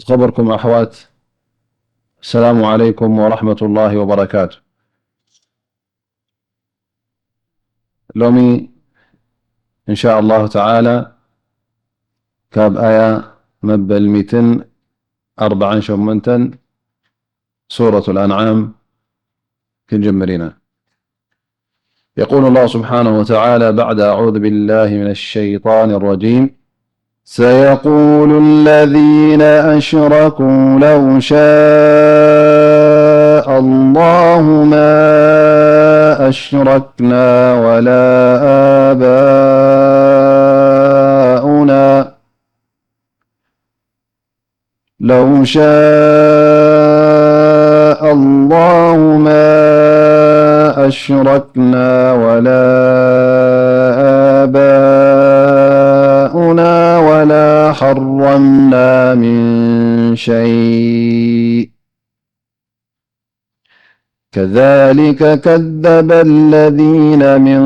ዝኸበርኩም ኣሕዋት፣ ሰላሙ ዓለይኩም ወራሕመቱላሂ ወበረካቱ። ሎሚ እንሻ ኣላሁ ተዓላ ካብ ኣያ መበል ሚእትን ኣርባዓን ሸሞንተን ሱረቱል ኣንዓም ክንጅምር ኢና። يقول الله سبحانه وتعالى بعد أعوذ بالله من الشيطان الرجيم: سيقول الذين أشركوا لو شاء الله ما أشركنا ولا آباؤنا لو شاء الله ما أشركنا ولا آباؤنا ولا حرمنا من شيء كذلك كذب الذين من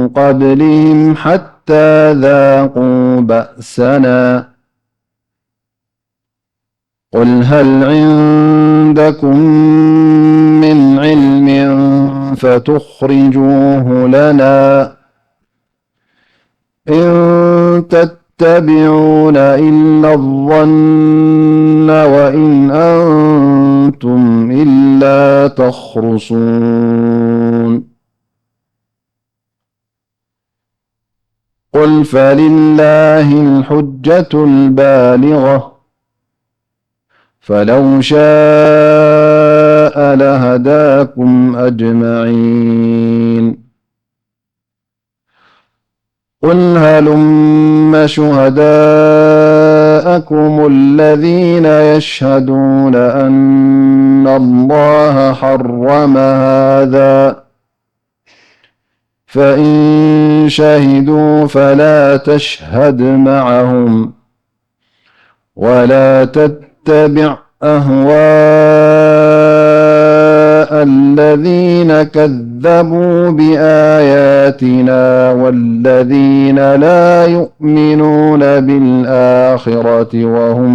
قبلهم حتى ذاقوا بأسنا قل هل عندكم من علم فتخرجوه لنا إن تتبعون إلا الظن وإن أنتم إلا تخرصون. قل فلله الحجة البالغة فلو شاء لهداكم أجمعين. قل هلم شهداءكم الذين يشهدون أن الله حرم هذا فإن شهدوا فلا تشهد معهم ولا تتبع أهواء الذين كذبوا بآياتنا والذين لا يؤمنون بالآخرة وهم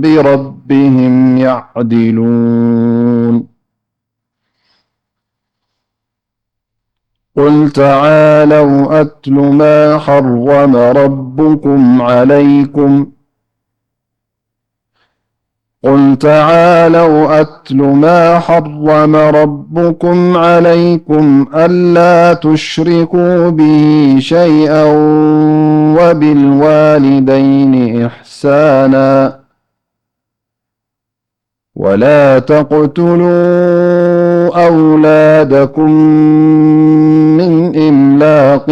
بربهم يعدلون. قل تعالوا أتل ما حرم ربكم عليكم قل تعالوا أتل ما حرم ربكم عليكم ألا تشركوا به شيئا وبالوالدين إحسانا ولا تقتلوا أولادكم من إملاق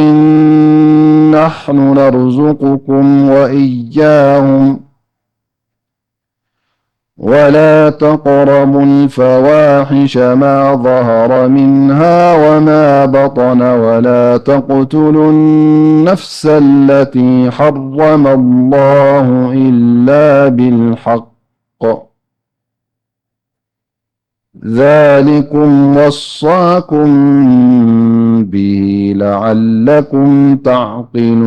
نحن نرزقكم وإياهم ولا تقربوا الفواحش ما ظهر منها وما بطن ولا تقتلوا النفس التي حرم الله إلا بالحق ذلكم وصاكم به لعلكم تعقلون.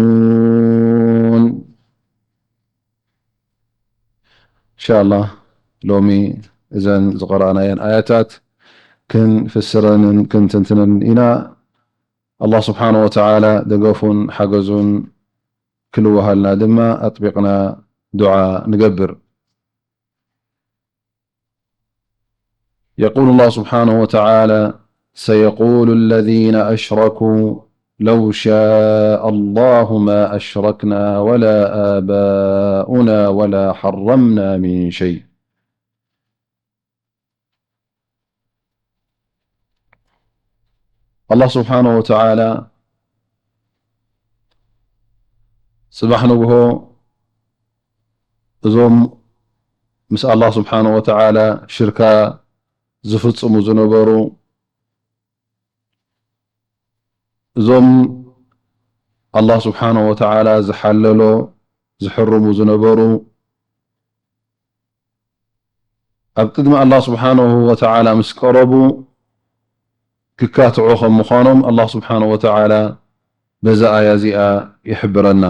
إن شاء الله ሎሚ እዘን ዝቐረኣናየን ኣያታት ክንፍስረንን ክንትንትንን ኢና። ኣላህ ስብሓነ ወተዓላ ደገፉን ሓገዙን ክልወሃልና ድማ ኣጥቢቕና ዱዓ ንገብር። يقول الله سبحانه وتعالى: سيقول الذين أشركوا لو شاء الله ما أشركنا ولا آباؤنا ولا حرمنا من شيء. ኣላህ ስብሓነ ወተዓላ ጽባሕ ንግሆ እዞም ምስ ኣላህ ስብሓነ ወተዓላ ሽርካ ዝፍጽሙ ዝነበሩ፣ እዞም ኣላህ ስብሓነ ወተዓላ ዝሓለሎ ዝሕርሙ ዝነበሩ፣ ኣብ ቅድሚ ኣላህ ስብሓነሁ ወተዓላ ምስ ቀረቡ ክካትዑ ከም ምዃኖም ኣላህ ስብሓነሁ ወተዓላ በዛ ኣያ እዚኣ ይሕብረና።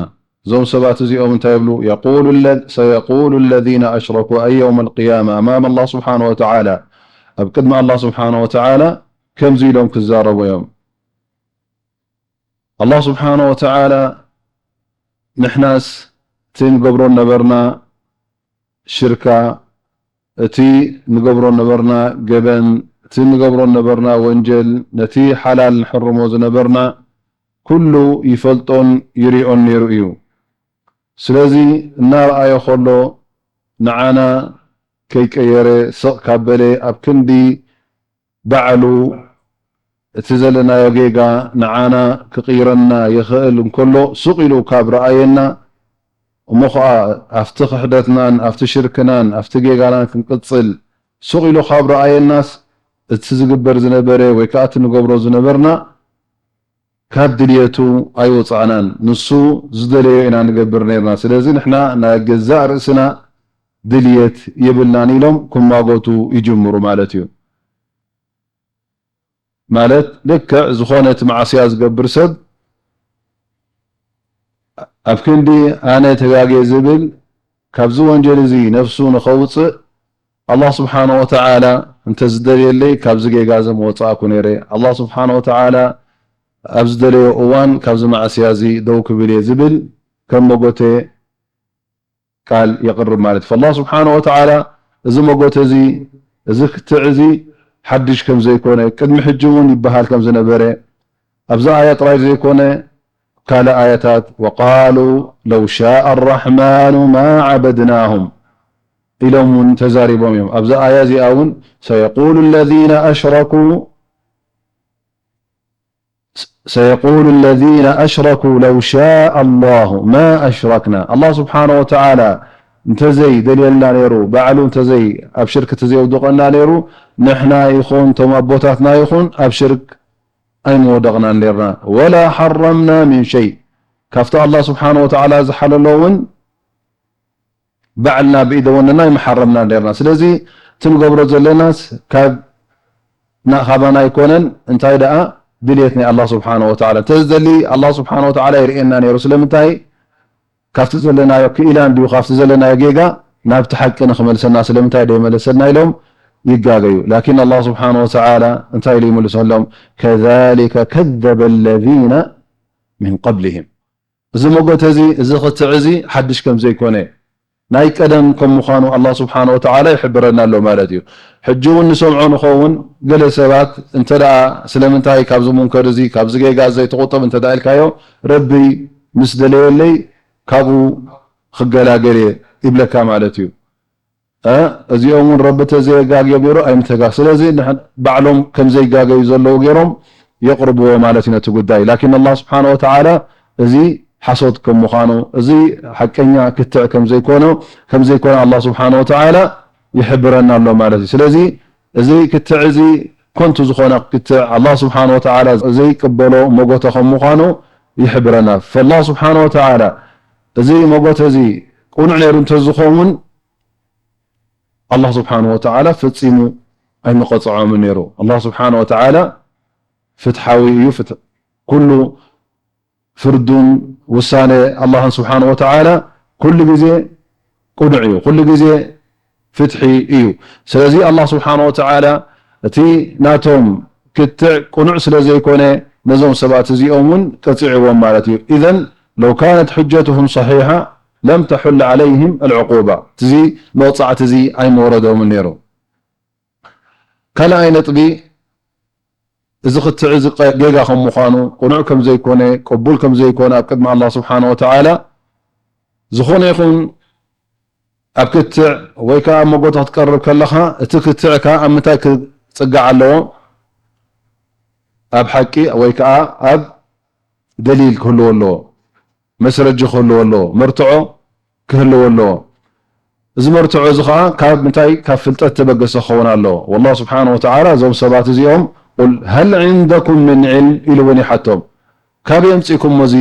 እዞም ሰባት እዚኦም እንታይ ይብሉ? يقول الذ-، سيقول الذين أشركوا أي يوم القيامة أمام الله سبحانه وتعالى، ኣብ ቅድሚ ኣላህ ስብሓነ ወተዓላ ከምዚ ኢሎም ክዛረቡ እዮም። ኣላህ ስብሓነ ወተዓላ ንሕናስ እቲ ንገብሮ ነበርና ሽርካ፣ እቲ ንገብሮ ነበርና ገበን፣ እቲ ንገብሮ ነበርና ወንጀል፣ ነቲ ሓላል ንሕርሞ ዝነበርና ኩሉ ይፈልጦን ይሪኦን ነይሩ እዩ። ስለዚ እናረኣዮ ከሎ ንዓና ከይቀየረ ስቕ ካብ በለ ኣብ ክንዲ ባዕሉ እቲ ዘለናዮ ጌጋ ንዓና ክቕይረና ይኽእል እንከሎ፣ ሱቕ ኢሉ ካብ ረኣየና፣ እሞ ኸዓ ኣብቲ ክሕደትናን ኣብቲ ሽርክናን ኣብቲ ጌጋናን ክንቅጽል ሱቕ ኢሉ ካብ ረኣየናስ፣ እቲ ዝግበር ዝነበረ ወይ ከኣ እቲ ንገብሮ ዝነበርና ካብ ድልየቱ ኣይወጻእናን። ንሱ ዝደለዮ ኢና ንገብር ነይርና። ስለዚ ንሕና ናይ ገዛእ ርእስና ድልየት የብልናን ኢሎም ክማጎቱ ይጅምሩ ማለት እዩ። ማለት ልክዕ ዝኾነ እቲ ማዕስያ ዝገብር ሰብ ኣብ ክንዲ ኣነ ተጋግየ ዝብል ካብዚ ወንጀል እዚ ነፍሱ ንኸውጽእ ኣላህ ስብሓነ ወተዓላ እንተዝደልየለይ ካብዚ ጌጋ እዚ ምወጻእኩ ነይረ። ኣላህ ስብሓነ ወተዓላ ኣብ ዝደለዮ እዋን ካብዚ ማዕስያ እዚ ደው ክብል እየ ዝብል ከም መጎተ ቃል የቕርብ ማለት እዩ። ፈላህ ስብሓነ ወተዓላ እዚ መጎተ እዚ፣ እዚ ክትዕ እዚ ሓድሽ ከም ዘይኮነ፣ ቅድሚ ሕጂ እውን ይበሃል ከም ዝነበረ፣ ኣብዛ ኣያ ጥራይ ዘይኮነ፣ ካልእ ኣያታት፣ "ወቃሉ ለው ሻአ ኣራሕማኑ ማ ዓበድናሁም" ኢሎም እውን ተዛሪቦም እዮም። ኣብዛ ኣያ እዚኣ እውን፣ "ሰየቁሉ ለዚነ ኣሽረኩ" ሰየቁሉ ለዚነ ኣሽረኩ ለው ሻአ ኣላሁ ማ ኣሽረክና። ኣላህ ስብሓነ ወተዓላ እንተዘይ ደልየልና ነይሩ፣ ባዕሉ እንተዘይ ኣብ ሽርክ ተዘየውድቐና ነይሩ፣ ንሕና ይኹን እቶም ኣቦታትና ይኹን ኣብ ሽርክ ኣይምወደቕናን ነይርና። ወላ ሓረምና ሚን ሸይ፣ ካብቲ ኣላህ ስብሓነ ወተዓላ ዝሓለሎ እውን ባዕልና ብኢደ ወነና ኣይምሓረምና ነርና። ስለዚ እቲ ንገብሮ ዘለናስ ካብ ና-፣ ካባና ኣይኮነን፣ እንታይ ደኣ ድልየት ናይ ኣላህ ስብሓነ ወተዓላ። እንተዝደሊ ኣላህ ስብሓነ ወተዓላ ይርእየና ነይሩ። ስለምንታይ? ካብቲ ዘለናዮ ክኢላ እንድዩ፣ ካብቲ ዘለናዮ ጌጋ ናብቲ ሓቂ ንኽመልሰና ስለምንታይ ደይመለሰና ኢሎም ይጋገዩ። ላኪን ኣላህ ስብሓነ ወተዓላ እንታይ ኢሉ ይምልሰሎም? ከዛሊከ ከዘበ ለዚነ ሚን ቀብሊሂም። እዚ መጎተ እዚ፣ እዚ ክትዕ እዚ ሓድሽ ከም ዘይኮነ፣ ናይ ቀደም ከም ምዃኑ ኣላህ ስብሓነ ወተዓላ ይሕብረና ኣሎ ማለት እዩ። ሕጂ እውን ንሰምዖ ንኸውን፣ ገለ ሰባት እንተ ደኣ ስለምንታይ ካብዚ ሙንከር እዚ፣ ካብዚ ጌጋ እዚ ዘይትቑጠብ እንተ ደኣ ኢልካዮ፣ ረቢ ምስ ደለየለይ ካብኡ ክገላገል እየ ይብለካ ማለት እዩ። እ፣ እዚኦም እውን ረቢ ተዘየጋግዮም ነይሩ ኣይምተጋ-፣ ስለዚ ንሕን-፣ ባዕሎም ከም ዘይጋገዩ ዘለዉ ገይሮም የቕርብዎ ማለት እዩ ነቲ ጉዳይ። ላኪን ኣላህ ስብሓነ ወተዓላ እዚ ሓሶት ከም ምዃኑ፣ እዚ ሓቀኛ ክትዕ ከም ዘይኮነ፣ ከም ዘይኮነ ኣላህ ስብሓነ ወተዓላ ይሕብረና ኣሎ ማለት እዩ። ስለዚ እዚ ክትዕ እዚ ኮንቱ ዝኾነ ክትዕ፣ ኣላህ ስብሓነ ወተዓላ ዘይቅበሎ መጎተ ከም ምዃኑ ይሕብረና። ፈላህ ስብሓነ ወተዓላ እዚ መጎተ እዚ ቅኑዕ ነይሩ እንተዝኸውን፣ ኣላህ ስብሓነ ወተዓላ ፈጺሙ ኣይምቐጽዖምን ነይሩ። ኣላህ ስብሓነ ወተዓላ ፍትሓዊ እዩ። ፍት-፣ ኩሉ ፍርዱን ውሳነ ኣላህን ስብሓነ ወተዓላ ኩሉ ግዜ ቅኑዕ እዩ። ኩሉ ግዜ ፍትሒ እዩ። ስለዚ ኣላህ ስብሓነ ወተዓላ እቲ ናቶም ክትዕ ቅኑዕ ስለ ዘይኮነ ነዞም ሰባት እዚኦም እውን ቀጺዕዎም ማለት እዩ። ኢዘን ለው ካነት ሑጀትሁም ሰሒሓ ለም ተሑል ዓለይህም ኣልዕቁባ፣ እዚ መቕጻዕቲ እዚ ኣይምወረዶምን ነይሩ። ካልኣይ ነጥቢ፣ እዚ ክትዕ እዚ ቀ-፣ ጌጋ ከም ምዃኑ፣ ቅኑዕ ከም ዘይኮነ፣ ቅቡል ከም ዘይኮነ ኣብ ቅድሚ ኣላህ ስብሓነ ወተዓላ፣ ዝኾነ ይኹን ኣብ ክትዕ ወይ ከኣ ኣብ መጎተ ክትቀርብ ከለኻ፣ እቲ ክትዕ ከኣ ኣብ ምንታይ ክጽጋዕ ኣለዎ? ኣብ ሓቂ ወይ ከኣ ኣብ ደሊል ክህልዎ ኣለዎ። መስረጂ ክህልዎ ኣለዎ። መርትዖ ክህልዎ ኣለዎ። እዚ መርትዖ እዚ ኸዓ ካብ ምንታይ? ካብ ፍልጠት ተበገሰ ክኸውን ኣለዎ። ወላህ ስብሓነ ወተዓላ እዞም ሰባት እዚኦም፣ "ቁል ሀል ዒንደኩም ምን ዒልም?" ኢሉ እውን ይሓቶም። ካበይ ኣምጺእኩሞ እዚ?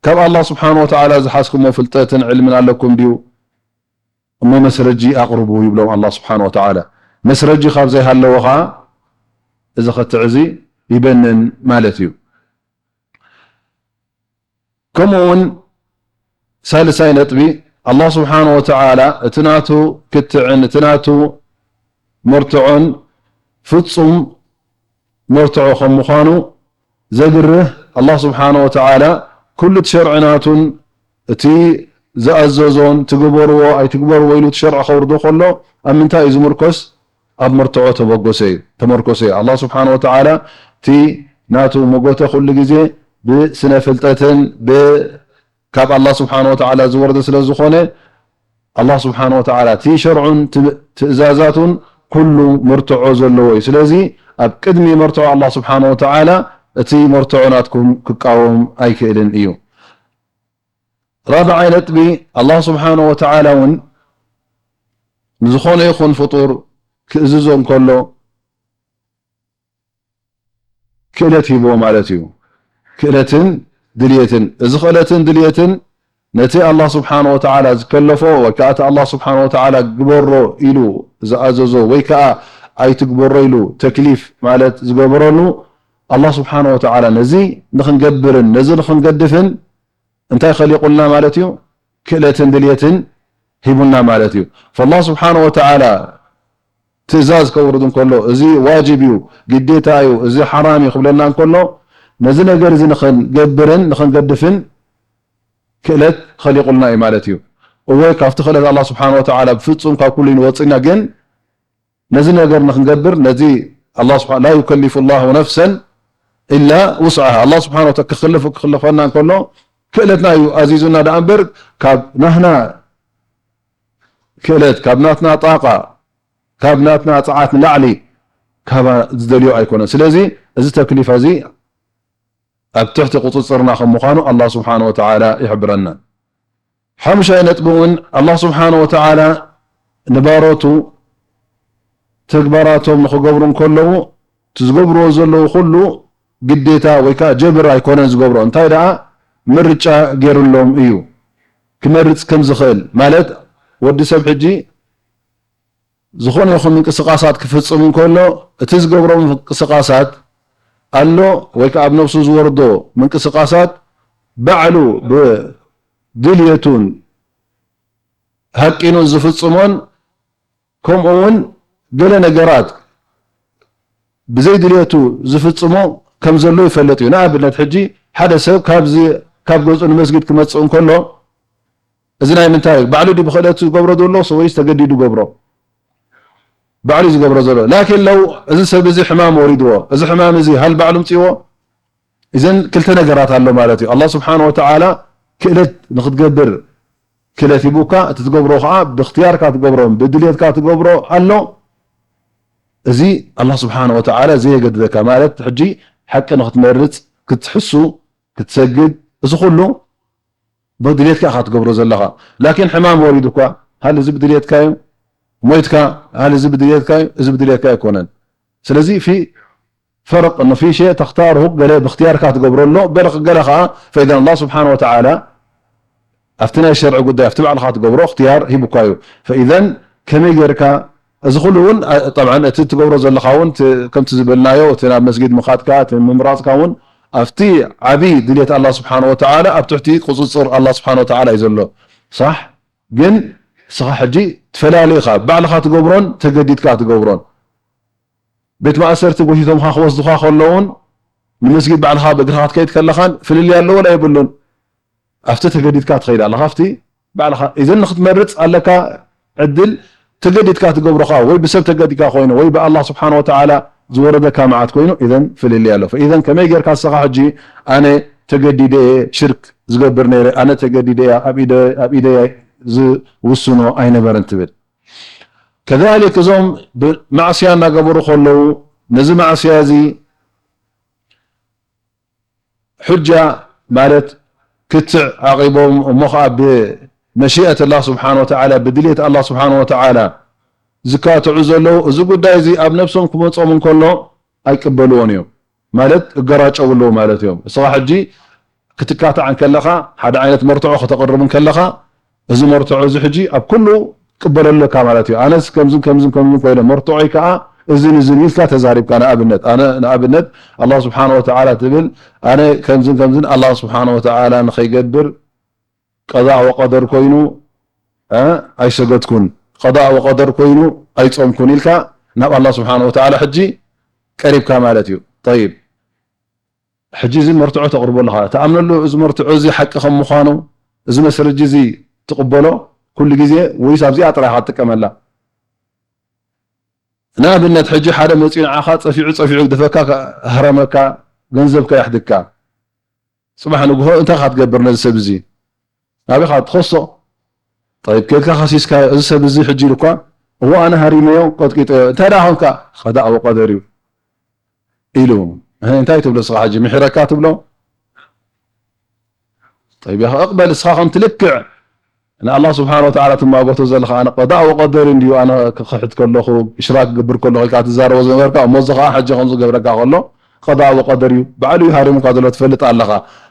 ካብ ኣላህ ስብሓነ ወተዓላ ዝሓዝኩሞ ፍልጠትን ዕልምን ኣለኩም ድዩ? እሞ መስረጂ ኣቕርቡ ይብሎም ኣላህ ስብሓነ ወተዓላ። መስረጂ ካብ ዘይሃለዎ ኸዓ እዚ ክትዕ እዚ ይበንን ማለት እዩ። ከምኡ እውን ሳልሳይ ነጥቢ፣ ኣላህ ስብሓነ ወተዓላ እቲ ናቱ ክትዕን እቲ ናቱ መርትዖን ፍጹም መርትዖ ከም ምዃኑ ዘግርህ፣ ኣላህ ስብሓነ ወተዓላ ኩሉ እቲ ሸርዒ ናቱን እቲ ዝኣዘዞን ትግበርዎ ኣይትግበርዎ ኢሉ እቲ ሸርዒ ከውርዶ ከሎ ኣብ ምንታይ እዩ ዝምርኮስ? ኣብ መርትዖ ተበገሰ እዩ፣ ተመርኮሰ እዩ። ኣላህ ስብሓነ ወተዓላ እቲ ናቱ መጎተ ኩሉ ግዜ ብስነ ፍልጠትን ብ-፣ ካብ ኣላህ ስብሓነ ወተዓላ ዝወረደ ስለ ዝኾነ ኣላህ ስብሓነ ወተዓላ እቲ ሸርዑን ት-፣ ትእዛዛቱን ኩሉ መርትዖ ዘለዎ እዩ። ስለዚ ኣብ ቅድሚ መርትዖ ኣላህ ስብሓነ ወተዓላ እቲ መርትዖ ናትኩም ክቃወም ኣይክእልን እዩ። ራብዓይ ነጥቢ፣ ኣላህ ስብሓነ ወተዓላ እውን ንዝኾነ ይኹን ፍጡር ክእዝዞ እንከሎ ክእለት ሂብዎ ማለት እዩ። ክእለትን ድልየትን። እዚ ክእለትን ድልየትን ነቲ ኣላህ ስብሓነ ወተዓላ ዝከለፎ ወይ ከዓ እቲ ኣላህ ስብሓነ ወተዓላ ግበሮ ኢሉ ዝኣዘዞ ወይ ከዓ ኣይትግበሮ ኢሉ ተክሊፍ ማለት ዝገበረሉ ኣላህ ስብሓነ ወተዓላ ነዚ ንኽንገብርን ነዚ ንኽንገድፍን እንታይ ኸሊቑልና ማለት እዩ? ክእለትን ድልየትን ሂቡና ማለት እዩ። ፈላህ ስብሓነ ወተዓላ ትእዛዝ ከውርድ እንከሎ፣ እዚ ዋጅብ እዩ፣ ግዴታ እዩ፣ እዚ ሓራም እዩ ክብለና እንከሎ፣ ነዚ ነገር እዚ ንኽንገብርን ንኽንገድፍን ክእለት ኸሊቑልና እዩ ማለት እዩ። እወ፣ ካብቲ ክእለት ኣላህ ስብሓነ ወተዓላ ብፍጹም ካብ ኩሉ ንወፅእና፣ ግን ነዚ ነገር ንኽንገብር፣ ነዚ ኣላህ ስብሓ-፣ ላ ዩከሊፉ ላሁ ነፍሰን ኢላ ውስዓሃ። ኣላህ ስብሓነ ወተዓላ ክኽልፍ-፣ ክኽልፈና እንከሎ፣ ክእለትና እዩ ኣዚዙና ደኣ እምበር፣ ካብ ናህና ክእለት፣ ካብ ናትና ጣቃ፣ ካብ ናትና ጸዓት ንላዕሊ ካባ ዝደልዮ ኣይኮነን። ስለዚ እዚ ተክሊፍ እዚ ኣብ ትሕቲ ቁጽጽርና ከም ምዃኑ ኣላህ ስብሓነ ወተዓላ ይሕብረና። ሓሙሻይ ነጥቢ እውን ኣላህ ስብሓነ ወተዓላ ንባሮቱ ተግባራቶም ንኽገብሩ እንከለዉ እቲ ዝገብርዎ ዘለዉ ኩሉ ግዴታ ወይ ከዓ ጀብር ኣይኮነን ዝገብሮ። እንታይ ደኣ ምርጫ ገይሩሎም እዩ። ክመርጽ ከም ዝኽእል ማለት ወዲ ሰብ ሕጂ ዝኾነ ይኹን ምንቅስቃሳት ክፍጽም እንከሎ፣ እቲ ዝገብሮ ምንቅስቃሳት ኣሎ ወይ ከኣ ኣብ ነብሱ ዝወርዶ ምንቅስቃሳት ባዕሉ ብድልየቱን ሃቂኑን ዝፍጽሞን፣ ከምኡ እውን ገለ ነገራት ብዘይ ድልየቱ ዝፍጽሞ ከም ዘሎ ይፈልጥ እዩ። ንኣብነት፣ ሕጂ ሓደ ሰብ ካብዚ፣ ካብ ገዝኡ ንመስጊድ ክመጽእ እንከሎ፣ እዚ ናይ ምንታይ እዩ? ባዕሉ ድዩ ብኽእለቱ ዝገብሮ ዘሎ ወይስ ተገዲዱ ገብሮ? ባዕሉ እዩ ዝገብሮ ዘሎ። ላኪን ለው እዚ ሰብ እዚ ሕማም ወሪድዎ፣ እዚ ሕማም እዚ ሃል ባዕሉ ምጽእዎ? እዘን ክልተ ነገራት ኣሎ ማለት እዩ። ኣላህ ስብሓነ ወተዓላ ክእለት ንኽትገብር ክእለት ሂቡካ፣ እቲ ትገብሮ ከዓ ብእኽትያርካ ትገብሮ፣ ብድልየትካ ትገብሮ ኣሎ። እዚ ኣላህ ስብሓነ ወተዓላ ዘየገድደካ ማለት ሕጂ ሓቂ ንኽትመርጽ፣ ክትሕሱ፣ ክትሰግድ፣ እዚ ኩሉ ብድልየትካ ኢኻ ትገብሮ ዘለኻ። ላኪን ሕማም ወሪዱካ፣ ሃል እዚ ብድልየትካ እዩ? ሞይትካ፣ ሃል እዚ ብድልየትካ እዩ? እዚ ብድልየትካ ኣይኮነን። ስለዚ ፊ ፈርቅ፣ ፊ ሸይ ተኽታርሁ፣ ገለ ብእኽትያርካ ትገብሮ ኣሎ፣ በለ-፣ ገለ ኸዓ ፈኢዘን ኣላህ ስብሓነ ወተዓላ ኣብቲ ናይ ሸርዒ ጉዳይ፣ ኣብቲ ባዕልኻ ትገብሮ እኽትያር ሂቡካ እዩ። ፈኢዘን ከመይ ጌርካ፣ እዚ ኩሉ እውን፣ አ-፣ ጠብዓን እቲ ትገብሮ ዘለኻ እውን፣ እቲ፣ ከምቲ ዝበልናዮ፣ እቲ ናብ መስጊድ ምኻድካ፣ እቲ ምምራጽካ እውን፣ ኣብቲ ዓቢ ድልየት ኣላህ ስብሓነ ወተዓላ፣ ኣብ ትሕቲ ቁጽጽር ኣላህ ስብሓነ ወተዓላ እዩ ዘሎ። ሳሕ? ግን ንስኻ ሕጂ ትፈላለ ኢኻ። ባዕልኻ ትገብሮን ተገዲድካ ትገብሮን። ቤት ማእሰርቲ ጎቲቶምኻ ክወስዱኻ ከለውን፣ ንመስጊድ ባዕልኻ ብእግርኻ ክትከይድ ከለኻን ፍልልይ ኣለዎ ወላ የብሉን? ኣብቲ ተገዲድካ ትኸይድ ኣለኻ፣ ኣብቲ ባዕልኻ። ኢዘን ንኽትመርጽ ኣለካ ዕድል፣ ተገዲድካ ትገብሮ ኸኣ፣ ወይ ብሰብ ተገዲድካ ኮይኑ፣ ወይ ብኣላህ ስብሓነ ወተዓላ ዝወረደካ መዓት ኮይኑ፣ ኢዘን ፍልልይ ኣሎ። ፈኢዘን ከመይ ጌርካ ንስኻ ሕጂ፣ ኣነ ተገዲደ እየ ሽርክ ዝገብር ነይረ፣ ኣነ ተገዲደ እየ ኣብ ኢደ-፣ ኣብ ኢደይ ዝውስኖ ኣይነበረን ትብል? ከዛሊክ እዞም ብ-፣ ማዕስያ እናገበሩ ከለዉ፣ ነዚ ማዕስያ እዚ ሑጃ ማለት ክትዕ ዓቂቦም፣ እሞ ኸዓ ብመሺአት ኣላህ ስብሓነ ወተዓላ፣ ብድልየት ኣላህ ስብሓነ ወተዓላ ዝካትዑ ዘለዉ፣ እዚ ጉዳይ እዚ ኣብ ነብሶም ክመጾም እንከሎ ኣይቅበልዎን እዮም። ማለት እገራጨው ኣለዉ ማለት እዮም። እስኻ ሕጂ ክትካታዕ እንከለኻ፣ ሓደ ዓይነት መርትዖ ከተቕርብ እንከለኻ፣ እዚ መርትዖ እዚ ሕጂ ኣብ ኩሉ ክቅበለሉ ኣለካ ማለት እዩ። ኣነስ ከምዝን ከምዝን ከምዝን ኮይነ፣ መርትዖይ ከኣ እዝን እዝን ኢልካ ተዛሪብካ። ንኣብነት፣ ኣነ፣ ንኣብነት፣ ኣላህ ስብሓነ ወተዓላ ትብል፣ ኣነ ከምዝን ከምዝን ኣላህ ስብሓነ ወተዓላ ንኸይገብር ቀዳእ ወቀደር ኮይኑ፣ እ፣ ኣይሰገድኩን፣ ቀዳእ ወቀደር ኮይኑ ኣይጾምኩን ኢልካ ናብ ኣላህ ስብሓነሁ ወተዓላ ሕጂ ቀሪብካ ማለት እዩ። ጠይብ፣ ሕጂ እዚ መርትዖ ተቕርቦ ኣለኻ፣ ትኣምነሉ፣ እዚ መርትዖ እዚ ሓቂ ከም ምዃኑ፣ እዚ መስረጂ እዚ ትቕበሎ ኩሉ ግዜ፣ ወይስ ኣብዚኣ ጥራይ ኢኻ ትጥቀመላ? ንኣብነት፣ ሕጂ ሓደ መጺኡ ንዓኻ ጸፊዑ ጸፊዑ ይግድፈካ፣ ሃረመካ፣ ገንዘብካ የሕድግካ። ጽባሕ ንግሆ እንታይ ኢኻ ትገብር ነዚ ሰብ እዚ? ናበይ ኢኻ ትኸሶ? ጠይብ፣ ከድካ ከሲስካዮ፣ እዚ ሰብ እዚ ሕጂ ኢሉ እኳ፣ እዎ፣ ኣነ ሃሪመዮ፣ ቀጥቂጠዮ፣ እንታይ ደኣ ኾንካ? ቀዳእ ወቀደር እዩ ኢሉ። እህ፣ እንታይ ትብሎ ንስኻ ሕጂ? ምሒረካ ትብሎ? ጠይብ፣ ያኸ እቕበል፣ እስኻ ከምቲ ልክዕ ንኣላህ ስብሓነ ወተዓላ ትማጎቶ ዘለኻ፣ ኣነ ቀዳእ ወቀደር እንድዩ፣ ኣነ ክኽሕድ ከለኹ፣ እሽራክ ክገብር ከለኹ ኢልካ ትዛረቦ ዝነበርካ፣ እሞ እዚ ኸዓ ሕጂ ከም ዝገብረካ ከሎ፣ ቀዳእ ወቀደር እዩ። ባዕሉ እዩ ሃሪሙካ ዘሎ፣ ትፈልጥ ኣለኻ።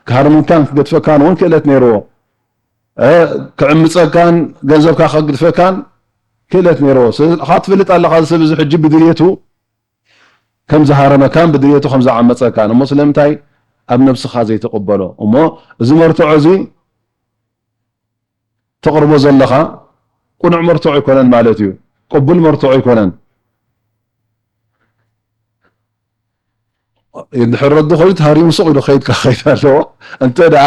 ክሃርመካን ክገድፈካን እውን ክእለት ነይርዎ። እ፣ ክዕምጸካን ገንዘብካ ከግድፈካን ክእለት ነይርዎ። ስለዚ፣ ኻ ትፈልጥ ኣለኻ፣ እዚ ሰብ እዚ ሕጂ ብድልየቱ ከም ዝሃረመካን ብድልየቱ ከም ዝዓመጸካን። እሞ ስለምንታይ ኣብ ነብስኻ ዘይትቕበሎ? እሞ እዚ መርትዖ እዚ ተቕርቦ ዘለኻ ቅኑዕ መርትዖ ኣይኮነን ማለት እዩ። ቅቡል መርትዖ ኣይኮነን። እንድሕር ረዲ ኮይኑ ተሃሪሙ ሱቕ ኢሉ ከይድ ክኸይድ ኣለዎ። እንተ ደኣ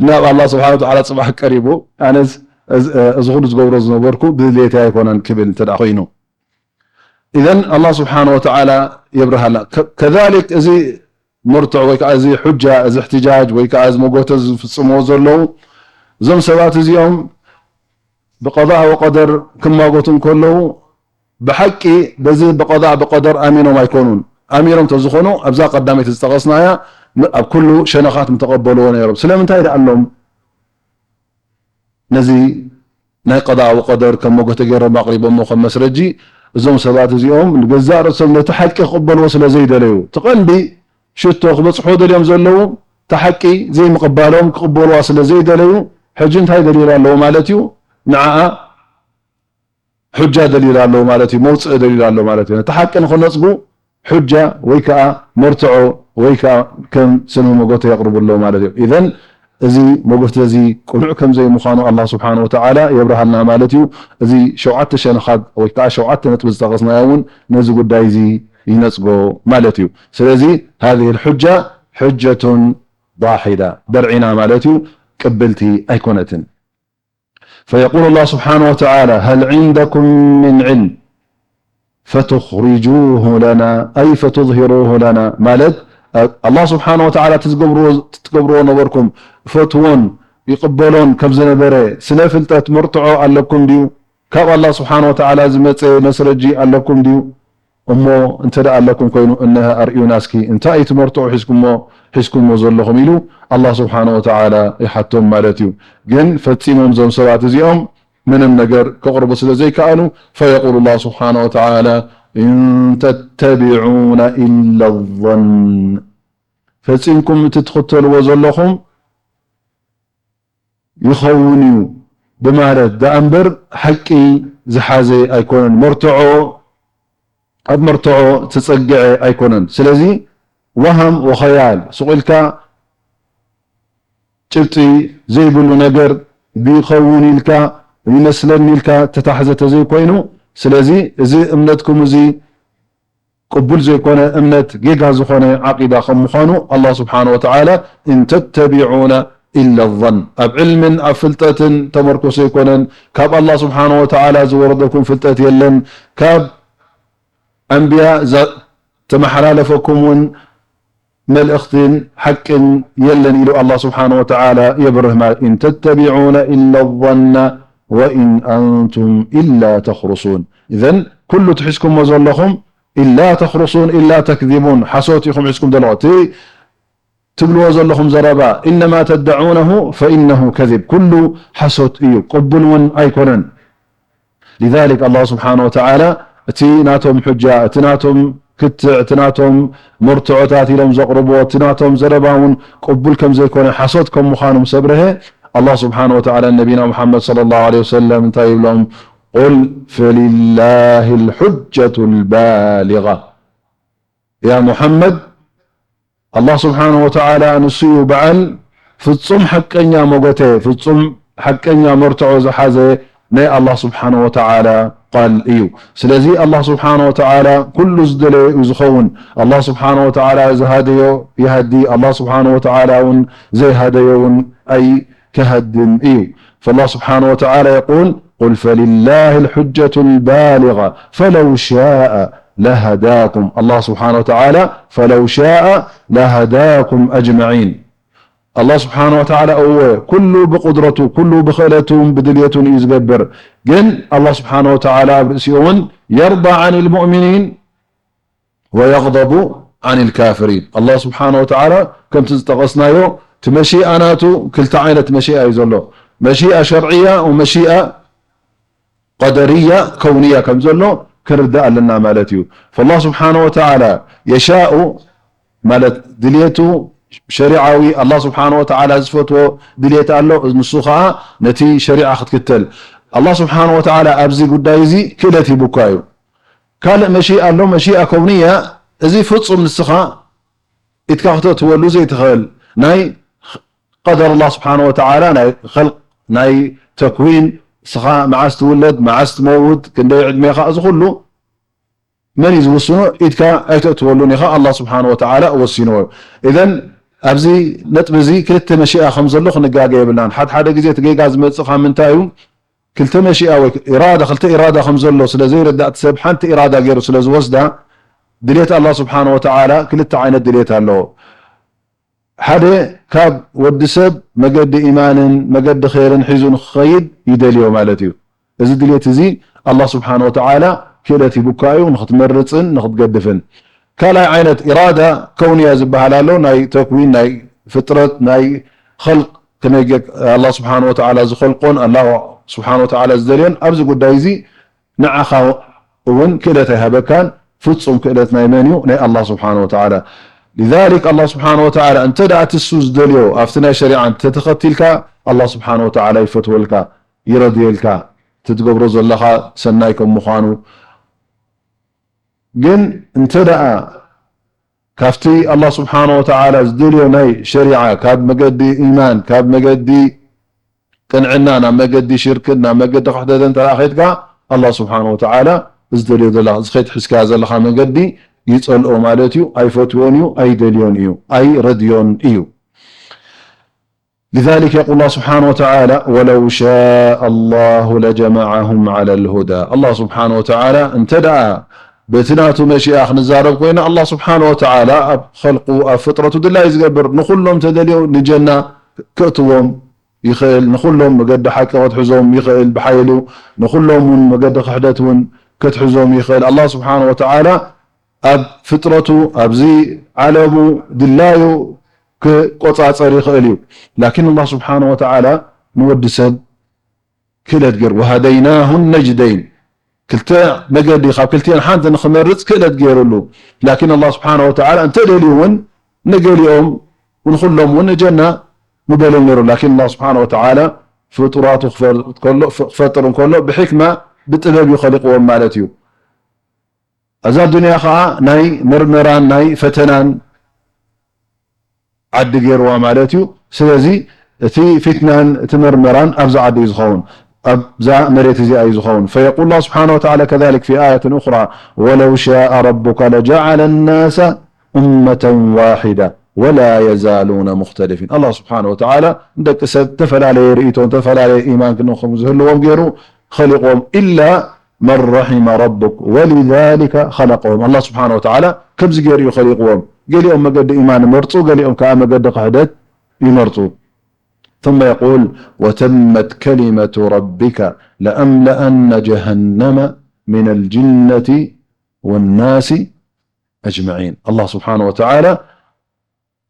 ናብ ኣላህ ስብሓነ ወተዓላ ጽባሕ ቀሪቡ፣ ኣነስ እዚ፣ እዚ ኩሉ ዝገብሮ ዝነበርኩ ብድሌተይ ኣይኮነን ክብል እንተ ደኣ ኮይኑ፣ ኢዘን ኣላህ ስብሓነ ወተዓላ የብርሃልና። ከ-፣ ከዛሊክ እዚ መርትዖ ወይ ከዓ እዚ ሑጃ፣ እዚ እሕትጃጅ ወይ ከዓ እዚ መጎተ ዝፍጽምዎ ዘለዉ፣ እዞም ሰባት እዚኦም ብቀዳእ ወቀደር ክማጎቱ እንከለዉ፣ ብሓቂ በዚ ብቀዳእ ብቀደር ኣሚኖም ኣይኮኑን። ኣሚኖም ተዝኾኑ፣ ኣብዛ ቀዳመይቲ ዝጠቐስናያ ም-፣ ኣብ ኩሉ ሸነኻት ምተቐበልዎ ነይሮም። ስለምንታይ ደኣ ኣሎም ነዚ ናይ ቀዳእ ወቀደር ከም መጎተ ገይሮም ኣቕሪቦሞ ከም መስረጂ? እዞም ሰባት እዚኦም ንገዛእ ርእሶም ነቲ ሓቂ ክቕበልዎ ስለ ዘይደለዩ፣ እቲ ቀንዲ ሽቶ ክበጽሕዎ ደልዮም ዘለዉ፣ እታ ሓቂ ዘይምቕባሎም ክቕበልዋ ስለ ዘይደለዩ፣ ሕጂ እንታይ ደሊላ ኣለዉ ማለት እዩ? ንዓኣ ሑጃ ደሊላ ኣለዉ ማለት እዩ፣ መውጽኢ ደሊላ ኣለዉ ማለት እዩ። ነቲ ሓቂ ንኽነጽጉ ሑጃ ወይ ከኣ መርትዖ ወይ ከኣ ከም ስነ መጎተ የቕርቡ ኣለዉ ማለት እዩ። ኢዘን እዚ መጎተ እዚ ቅኑዕ ከም ዘይምዃኑ ኣላህ ስብሓነ ወተዓላ የብርሃልና ማለት እዩ። እዚ ሸውዓተ ሸነኻት ወይ ከኣ ሸውዓተ ነጥቢ ዝጠቐስናዮ እውን ነዚ ጉዳይ እዚ ይነጽጎ ማለት እዩ። ስለዚ ሃዚህ ልሑጃ ሑጀቱን ዳሒዳ፣ ደርዒና ማለት እዩ፣ ቅብልቲ ኣይኮነትን። فيقول الله سبحانه وتعالى: هل عندكم من علم فتخرجوه لنا، أي فتظهروه لنا، ማለት ኣላህ ስብሓነ ወተዓላ ትዝገብርዎ፣ ትትገብርዎ ነበርኩም፣ ፈትዎን ይቕበሎን ከም ዝነበረ ስነ ፍልጠት መርትዖ ኣለኩም ድዩ? ካብ ኣላህ ስብሓነ ወተዓላ ዝመጸ መስረጂ ኣለኩም ድዩ? እሞ እንተ ደኣ ኣለኩም ኮይኑ፣ እነሀ ኣርእዩና እስኪ፣ እንታይ እዩ እቲ መርትዖ ሒዝኩሞ፣ ሒዝኩሞ ዘለኹም? ኢሉ ኣላህ ስብሓነ ወተዓላ ይሓቶም ማለት እዩ። ግን ፈጺሞም እዞም ሰባት እዚኦም ምንም ነገር ከቕርቡ ስለ ዘይከኣሉ፣ فيقول الله سبحانه وتعالى: إن تتبعون إلا الظن، ፈጺምኩም እቲ ትኽተልዎ ዘለኹም ይኸውን እዩ ብማለት ደኣ እምበር ሓቂ ዝሓዘ ኣይኮነን። መርትዖ፣ ኣብ መርትዖ ዝጸግዐ ኣይኮነን። ስለዚ ወሃም ወኸያል፣ ሱቕ ኢልካ ጭብጢ ዘይብሉ ነገር ይኸውን ኢልካ ይመስለኒ ኢልካ ተታሕዘ ተዘይኮይኑ፣ ስለዚ እዚ እምነትኩም እዚ ቅቡል ዘይኮነ እምነት፣ ጌጋ ዝኾነ ዓቂዳ ከም ምዃኑ፣ ኣላህ ስብሓነ ወተዓላ፣ "እን ተተቢዑነ ኢለ ዞን"፣ ኣብ ዕልምን ኣብ ፍልጠትን ተመርኮሰ ኣይኮነን። ካብ ኣላህ ስብሓነ ወተዓላ ዝወረደኩም ፍልጠት የለን። ካብ ኣንብያ ዘ-፣ ተመሓላለፈኩም እውን መልእኽትን ሓቅን የለን ኢሉ ኣላህ ስብሓነ ወተዓላ የብርህ። ማለት፣ "እን ተተቢዑነ ኢለ ዞነ ወኢን ኣንቱም ኢላ ተኽሩሱን።" ኢዘን፣ ኩሉ ትሒዝኩሞ ዘለኹም ኢላ ተኽሩሱን፣ ኢላ ተክዚቡን፣ ሓሶት ኢኹም ሒዝኩም ዘለኹም። እቲ ትብልዎ ዘለኹም ዘረባ፣ "ኢነማ ተደዑነሁ ፈኢነሁ ከዚብ"፣ ኩሉ ሓሶት እዩ፣ ቅቡል እውን ኣይኮነን። ሊዛሊክ፣ ኣላህ ስብሓነ ወተዓላ እቲ ናቶም ሑጃ፣ እቲ ናቶም ክትዕ፣ እቲ ናቶም መርትዖታት ኢሎም ዘቕርብዎ፣ እቲ ናቶም ዘረባ እውን ቅቡል ከም ዘይኮነ፣ ሓሶት ከም ምዃኑ ምስ ኣብርሀ፣ ኣላህ ስብሓነ ወተዓላ ነቢና ሙሓመድ ሰለላሁ ዐለይሂ ወሰለም እንታይ ይብሎም? "ቁል ፈሊላሂል ሑጀቱል ባሊጋ።" ያ ሙሓመድ፣ ኣላህ ስብሓነ ወተዓላ ንሱ እዩ በዓል ፍጹም ሓቀኛ መጎተ፣ ፍጹም ሓቀኛ መርትዖ ዝሓዘ ናይ ኣላህ ስብሓነ ወተዓላ ቃል እዩ። ስለዚ ኣላህ ስብሓነ ወተዓላ ኩሉ ዝደለዮ እዩ ዝኸውን። ኣላህ ስብሓነ ወተዓላ ዝሃደዮ ይሃዲ፣ ኣላህ ስብሓነ ወተዓላ እውን ዘይሃደዮ እውን ኣይክሃድን እዩ። فالله سبحانه وتعالى يقول: قل فلله الحجة البالغة فلو شاء لهداكم. ኣላህ ስብሓነ ወተዓላ فلو شاء لهداكم أجمعين. ኣላህ ስብሓነ ወተዓላ እወ፣ ኩሉ ብቁድረቱ፣ ኩሉ ብኽእለቱን ብድልየቱን እዩ ዝገብር። ግን ኣላህ ስብሓነ ወተዓላ ኣብ ርእሲኡ እውን يرضى عن المؤمنين ويغضب عن الكافرين። ኣላህ ስብሓነ ወተዓላ ከምቲ ዝጠቐስናዮ፣ እቲ መሺኣ ናቱ ክልተ ዓይነት መሺኣ እዩ ዘሎ። መሺኣ ሸርዕያ ወመሺኣ ቀደርያ፣ ከውንያ ከም ዘሎ ክንርዳእ ኣለና ማለት እዩ። فالله سبحانه وتعالى يشاء ማለት ድልየቱ ሸሪዓዊ፣ ኣላህ ስብሓነ ወተዓላ ዝፈትዎ ድልየት ኣሎ። ንሱ ኸዓ ነቲ ሸሪዓ ክትክተል። ኣላህ ስብሓነ ወተዓላ ኣብዚ ጉዳይ እዚ ክእለት ሂቡካ እዩ። ካልእ መሺኣ ኣሎ፣ መሺኣ ከውንያ። እዚ ፍጹም ንስኻ ኢድካ ክተእትወሉ ዘይትኽእል ናይ ቀደር ኣላህ ስብሓነ ወተዓላ፣ ናይ ኸልቅ፣ ናይ ተክዊን፣ ንስኻ መዓስ ትውለድ፣ መዓስ ትመውት፣ ክንደይ ዕድሜኻ፣ እዚ ኩሉ መን እዩ ዝውስኖ? ኢድካ ኣይተእትወሉን ኢኻ፣ ኣላህ ስብሓነ ወተዓላ ወሲንዎ እዩ። ኢዘን ኣብዚ ነጥቢ እዚ ክልተ መሺኣ ከም ዘሎ ክንጋገ የብልናን። ሓደ ሓደ ግዜ እቲ ጌጋ ዝመጽእ ካብ ምንታይ እዩ? ክልተ መሺኣ ወይ ኢራዳ፣ ክልተ ኢራዳ ከም ዘሎ ስለ ዘይርዳእ እቲ ሰብ፣ ሓንቲ ኢራዳ ገይሩ ስለ ዝወስዳ፣ ድሌት ኣላህ ስብሓነ ወተዓላ ክልተ ዓይነት ድሌት ኣለዎ። ሓደ ካብ ወዲ ሰብ መገዲ ኢማንን መገዲ ኸይርን ሒዙ ንክኸይድ ይደልዮ ማለት እዩ። እዚ ድሌት እዚ ኣላህ ስብሓነ ወተዓላ ክእለት ሂቡካ እዩ ንክትመርፅን ንክትገድፍን። ካልኣይ ዓይነት ኢራዳ ከውንያ ዝበሃል ኣሎ። ናይ ተክዊን፣ ናይ ፍጥረት፣ ናይ ኸልቅ፣ ከመይ ገ-፣ ኣላህ ስብሓነ ወተዓላ ዝኸልቆን ኣላህ ስብሓነ ወተዓላ ዝደልዮን ኣብዚ ጉዳይ እዚ ንዓኻ እውን ክእለት ኣይሃበካን። ፍጹም ክእለት ናይ መን እዩ? ናይ ኣላህ ስብሓነ ወተዓላ። ሊዛሊክ ኣላህ ስብሓነ ወተዓላ እንተ ደኣ እቲ እሱ ዝደልዮ ኣብቲ ናይ ሸሪዓ እንተተኸቲልካ፣ ኣላህ ስብሓነ ወተዓላ ይፈትወልካ፣ ይረድየልካ፣ እቲ ትገብሮ ዘለኻ ሰናይ ከም ምዃኑ። ግን እንተ ደኣ ካብቲ ኣላህ ስብሓነ ወተዓላ ዝደልዮ ናይ ሸሪዓ፣ ካብ መገዲ ኢማን፣ ካብ መገዲ ቅንዕና ናብ መገዲ ሽርክን ናብ መገዲ ክሕደትን እንተ ደኣ ኸይድካ፣ ኣላህ ስብሓነ ወተዓላ ዝደልዮ ዘላ-፣ እዚ ከይትሕዝካያ ዘለኻ መገዲ ይጸልኦ ማለት እዩ፣ ኣይፈትዎን እዩ፣ ኣይደልዮን እዩ፣ ኣይረድዮን እዩ። لذلك يقول الله سبحانه وتعالى: ولو شاء الله لجمعهم على الهدى. ኣላህ ስብሓነ ወተዓላ እንተ ደኣ በቲ ናቱ መሺኣ ክንዛረብ ኮይና፣ ኣላህ ስብሓነ ወተዓላ ኣብ ኸልቁ፣ ኣብ ፍጥረቱ ድላይ ዝገብር፣ ንኹሎም ተደልዮ ንጀና ከእትዎም ይኽእል፣ ንኹሎም መገዲ ሓቂ ከትሕዞም ይኽእል ብሓይሉ፣ ንኹሎም እውን መገዲ ክሕደት እውን ከትሕዞም ይኽእል። ኣላህ ስብሓነ ወተዓላ ኣብ ፍጥረቱ፣ ኣብዚ ዓለሙ ድላዩ ክቆጻጸር ይኽእል እዩ። ላኪን ኣላህ ስብሓነ ወተዓላ ንወዲ ሰብ ክእለት ገይሩ፣ وهديناه النجدين፣ ክልተ መገዲ፣ ካብ ክልቲአን ሓንቲ ንኽመርጽ ክእለት ገይሩሉ። ላኪን ኣላህ ስብሓነ ወተዓላ እንተ ደልዩ እውን ንገሊኦም፣ ንኹሎም እውን ንጀና ምበሎም ነይሩ። ላኪን ኣላህ ስብሓነ ወተዓላ ፍጡራቱ ክፈር-፣ ከሎ፣ ክፈጥር እንከሎ ብሕክማ፣ ብጥበብ እዩ ኸሊቅዎም ማለት እዩ። እዛ ዱንያ ኸዓ ናይ መርመራን ናይ ፈተናን ዓዲ ገይርዋ ማለት እዩ። ስለዚ እቲ ፊትናን እቲ መርመራን ኣብዛ ዓዲ እዩ ዝኸውን፣ ኣብዛ መሬት እዚኣ እዩ ዝኸውን። فيقول الله سبحانه وتعالى كذلك في آية أخرى: ولو شاء ربك لجعل الناس أمة واحدة ولا يزالون مختلفين. ኣላህ ስብሓነ ወተዓላ ንደቂ ሰብ ዝተፈላለየ ርእይቶ፣ ዝተፈላለየ ኢማን ክን-፣ ከም ዝህልዎም ገይሩ ኸሊቕዎም። إلا من رحم ربك ولذلك خلقهم። ኣላህ ስብሓነ ወተዓላ ከምዚ ገይሩ እዩ ኸሊቕዎም። ገሊኦም መገዲ ኢማን ይመርጹ፣ ገሊኦም ከኣ መገዲ ክሕደት ይመርጹ። ثم يقول: وتمت كلمة ربك لأملأن جهنم من الجنة والناس أجمعين። ኣላህ ስብሓነ ወተዓላ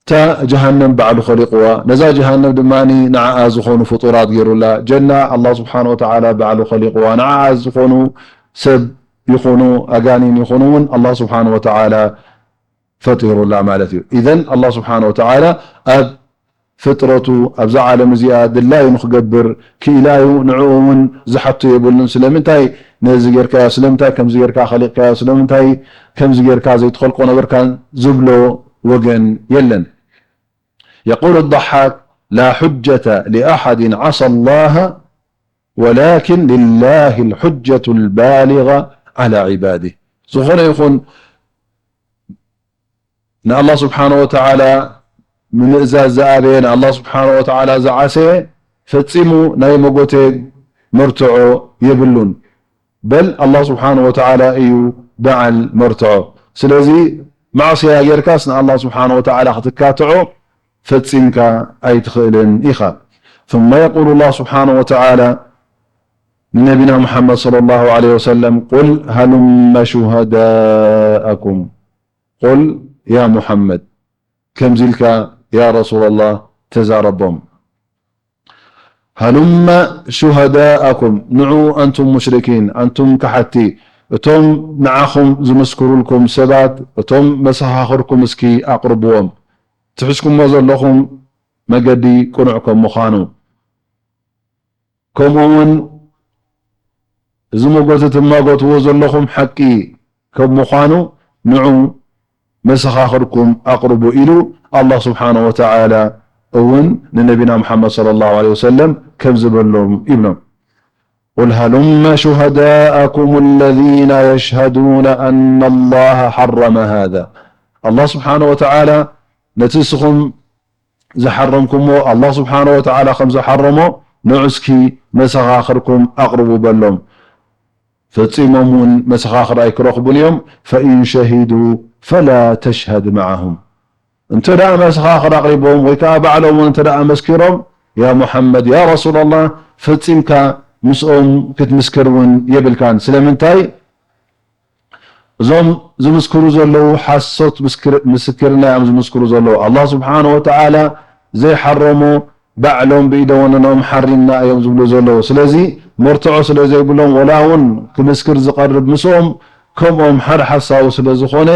እታ ጀሃነም ባዕሉ ኸሊቕዋ፣ ነዛ ጀሃነም ድማ ንዓኣ ዝኾኑ ፍጡራት ገይሩላ። ጀና ኣላህ ስብሓነ ወተዓላ ባዕሉ ኸሊቕዋ፣ ንዓኣ ዝኾኑ ሰብ ይኹኑ ኣጋኒን ይኹኑ እውን ኣላህ ስብሓነ ወተዓላ ፈጢሩላ ማለት እዩ። ኢዘን ኣላህ ስብሓነ ወተዓላ ኣብ ፍጥረቱ ኣብዛ ዓለም እዚኣ ድላዩ ንኽገብር ክኢላዩ፣ ንዕኡ እውን ዝሓቶ የብሉን። ስለምንታይ ነዚ ጌርካዮ? ስለምንታይ ከምዚ ጌርካ ኸሊቕካዮ? ስለምንታይ ከምዚ ጌርካ ዘይትኸልቆ ነበርካን ዝብሎ ወገን የለን። يقول الضحاك: لا حجة لأحد عصى الله ولكن لله الحجة البالغة على عباده. ዝኾነ ይኹን ንኣላህ ስብሓነ ወተዓላ ንምእዛዝ ዝኣበየ፣ ንኣላህ ስብሓነ ወተዓላ ዝዓሰየ፣ ፈጺሙ ናይ መጎተ መርትዖ የብሉን። በል ኣላህ ስብሓነ ወተዓላ እዩ በዓል መርትዖ። ስለዚ ማዕስያ ጌርካስ ንኣላህ ስብሓነ ወተዓላ ክትካትዖ ፈጺምካ ኣይትኽእልን ኢኻ። ثم يقول الله سبحانه وتعالى ንነቢና ሙሓመድ صلى الله عليه وسلم، قل هلم شهداءكم، قل يا محمد، ከምዚ ኢልካ ያ ረሱላላህ ተዛረቦም። هلم شهداءكم، ንዑ ኣንቱም ሙሽሪኪን፣ ኣንቱም ከሓድቲ፣ እቶም ንዓኹም ዝምስክሩልኩም ሰባት፣ እቶም መሰኻኽርኩም እስኪ ኣቕርብዎም። ትሕዝኩሞ ዘለኹም መገዲ ቅኑዕ ከም ምዃኑ፣ ከምኡ እውን እዚ መጎት ትማጎትዎ ዘለኹም ሓቂ ከም ምዃኑ ንዑ መሰኻኽርኩም ኣቕርቡ ኢሉ ኣላህ ስብሓነ ወተዓላ እውን ንነቢና ሙሓመድ ሰለላሁ ዐለይሂ ወሰለም ከምዚ በሎም ይብሎም። قل هلم شهداءكم الذين يشهدون أن الله حرم هذا. ኣላህ ስብሓነ ወተዓላ ነቲ እስኹም ዝሓረምኩሞ ኣላህ ስብሓነ ወተዓላ ከም ዝሓረሞ ንዑ እስኪ መሰኻኽርኩም ኣቕርቡ በሎም። ፈጺሞም እውን መሰኻኽር ኣይክረኽቡን እዮም። فإن شهدوا فلا تشهد معهم. እንተ ደኣ መሰኻኽር ኣቕሪቦም ወይ ከኣ ባዕሎም እውን እንተ ደኣ መስኪሮም፣ ያ ሙሓመድ፣ ያ ረሱላላህ፣ ፈጺምካ ምስኦም ክትምስክር እውን የብልካን። ስለምንታይ? እዞም ዝምስክሩ ዘለዉ ሓሶት ምስክር-፣ ምስክርና እዮም ዝምስክሩ ዘለዉ። ኣላህ ስብሓነ ወተዓላ ዘይሓረሞ ባዕሎም ብኢደ ወነኖም ሓሪምና እዮም ዝብሉ ዘለዉ። ስለዚ መርትዖ ስለ ዘይብሎም፣ ወላ እውን ክምስክር ዝቐርብ ምስኦም ከምኦም ሓደ ሓሳዊ ስለ ዝኾነ፣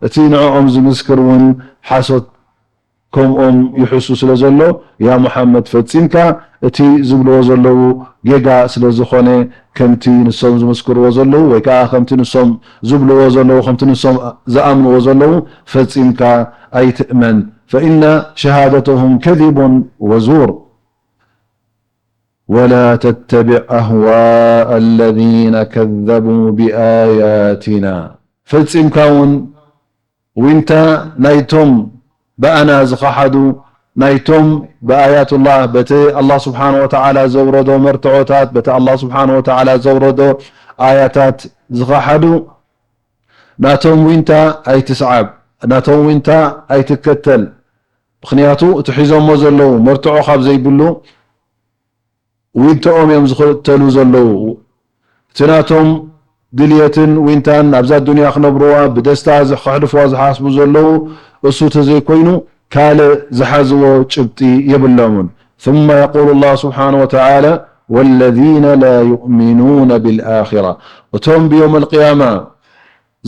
እቲ ንዕኦም ዝምስክር እውን ሓሶት ከምኦም ይሕሱ ስለ ዘሎ፣ ያ ሙሓመድ፣ ፈጺምካ እቲ ዝብልዎ ዘለዉ ጌጋ ስለ ዝኾነ፣ ከምቲ ንሶም ዝምስክርዎ ዘለዉ ወይ ከኣ ከምቲ ንሶም ዝብልዎ ዘለዉ፣ ከምቲ ንሶም ዝኣምንዎ ዘለዉ ፈጺምካ ኣይትእመን። فإن شهادتهم كذب وزور ولا تتبع أهواء الذين كذبوا بآياتنا. ፈጺምካ እውን ዊንታ ናይቶም ብኣና ዝኸሓዱ፣ ናይቶም ብኣያቱላህ፣ በቲ ኣላህ ስብሓነ ወተዓላ ዘውረዶ መርትዖታት፣ በቲ ኣላህ ስብሓነ ወተዓላ ዘውረዶ ኣያታት ዝኸሓዱ፣ ናቶም ዊንታ ኣይትስዓብ፣ ናቶም ዊንታ ኣይትከተል። ምኽንያቱ እቲ ሒዞሞ ዘለዉ መርትዖ ካብ ዘይብሉ፣ ዊንተኦም እዮም ዝኽተሉ ዘለዉ። እቲ ናቶም ድልየትን ዊንታን ኣብዛ ዱንያ ክነብርዋ፣ ብደስታ ዝሕ-፣ ከሕልፍዋ ዝሓስቡ ዘለዉ፣ እሱ ተዘይኮይኑ ካልእ ዝሓዝዎ ጭብጢ የብሎምን። ثم يقول الله سبحانه وتعالى: والذين لا يؤمنون بالآخرة، እቶም ብየውመል ቅያማ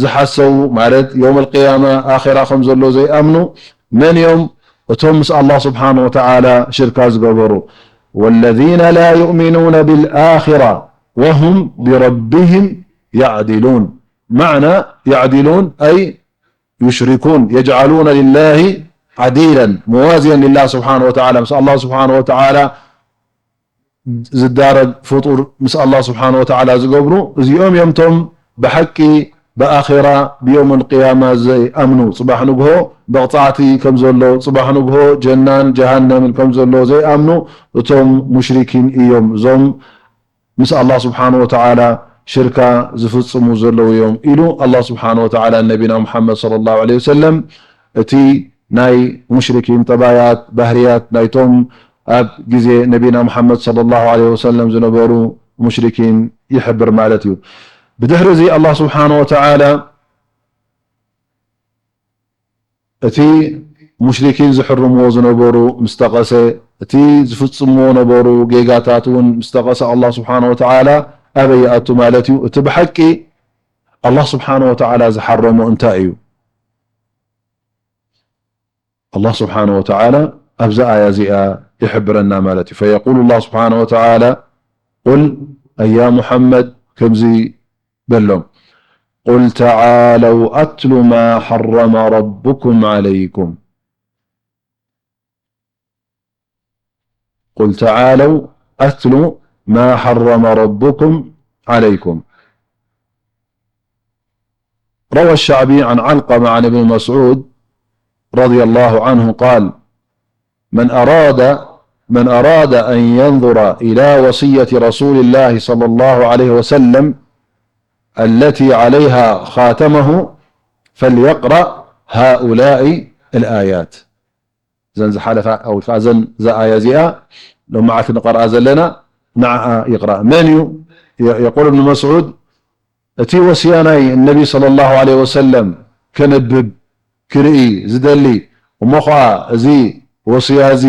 ዝሓሰዉ፣ ማለት የውመል ቅያማ ኣኼራ ከም ዘሎ ዘይኣምኑ መን እዮም? እቶም ምስ ኣላህ ስብሓነ ወተዓላ ሽርካ ዝገበሩ። والذين لا يؤمنون بالآخرة وهم بربهم يعدلون. معنى يعدلون أي يشركون، يجعلون لله عديلا موازيا لله سبحانه وتعالى، ምስ ኣላህ ስብሓነ ወተዓላ ዝዳረግ ፍጡር ምስ ኣላህ ስብሓነ ወተዓላ ዝገብሩ፣ እዚኦም እዮም እቶም ብሓቂ ብኣኼራ ብየውመል ቅያማ ዘይኣምኑ፣ ጽባሕ ንግሆ መቕጻዕቲ ከም ዘሎ፣ ጽባሕ ንግሆ ጀናን ጀሃነምን ከም ዘሎ ዘይኣምኑ እቶም ሙሽሪኪን እዮም። እዞም ምስ ኣላህ ስብሓነ ወተዓላ ሽርካ ዝፍጽሙ ዘለዉ እዮም ኢሉ ኣላህ ስብሓነ ወተዓላ ንነቢና ሙሓመድ ሰለላሁ ዐለይሂ ወሰለም እቲ ናይ ሙሽሪኪን ጠባያት፣ ባህርያት ናይቶም ኣብ ግዜ ነቢና ሙሓመድ ሰለላሁ ዐለይሂ ወሰለም ዝነበሩ ሙሽሪኪን ይሕብር ማለት እዩ። ብድሕሪ እዚ ኣላህ ስብሓነ ወተዓላ እቲ ሙሽሪኪን ዝሕርምዎ ዝነበሩ ምስ ጠቐሰ፣ እቲ ዝፍጽምዎ ነበሩ ጌጋታት እውን ምስ ጠቐሰ፣ ኣላህ ስብሓነ ወተዓላ ኣበይ ይኣቱ ማለት እዩ? እቲ ብሓቂ ኣላህ ስብሓነ ወተዓላ ዝሓረሞ እንታይ እዩ? ኣላህ ስብሓነ ወተዓላ ኣብዛ ኣያ እዚኣ ይሕብረና ማለት እዩ። فيقول الله سبحانه وتعالى: قل، ኣይ ያ ሙሓመድ፣ ከምዚ በሎም፣ قل تعالوا أتل ما حرم ربكم عليكم. قل تعالوا أتل ما حرم ربكم عليكم. روى الشعبي عن علقمة عن ابن مسعود رضي الله عنه قال: من أراد، من أراد أن ينظر إلى وصية رسول الله صلى الله عليه وسلم التي عليها خاتمه فليقرأ هؤلاء الآيات. እዘን ዝሓለፋ ወይ ከዓ እዘን፣ እዛ ኣያ እዚኣ ሎማዓልቲ ንቐርኣ ዘለና ንዓኣ ይቕራእ። መን እዩ? የ-፣ የቁል እብኑ መስዑድ፣ እቲ ወስያ ናይ ነቢ ሰለላሁ ዐለይሂ ወሰለም ከንብብ፣ ክርኢ ዝደሊ፣ እሞ ኸዓ እዚ ወስያ እዚ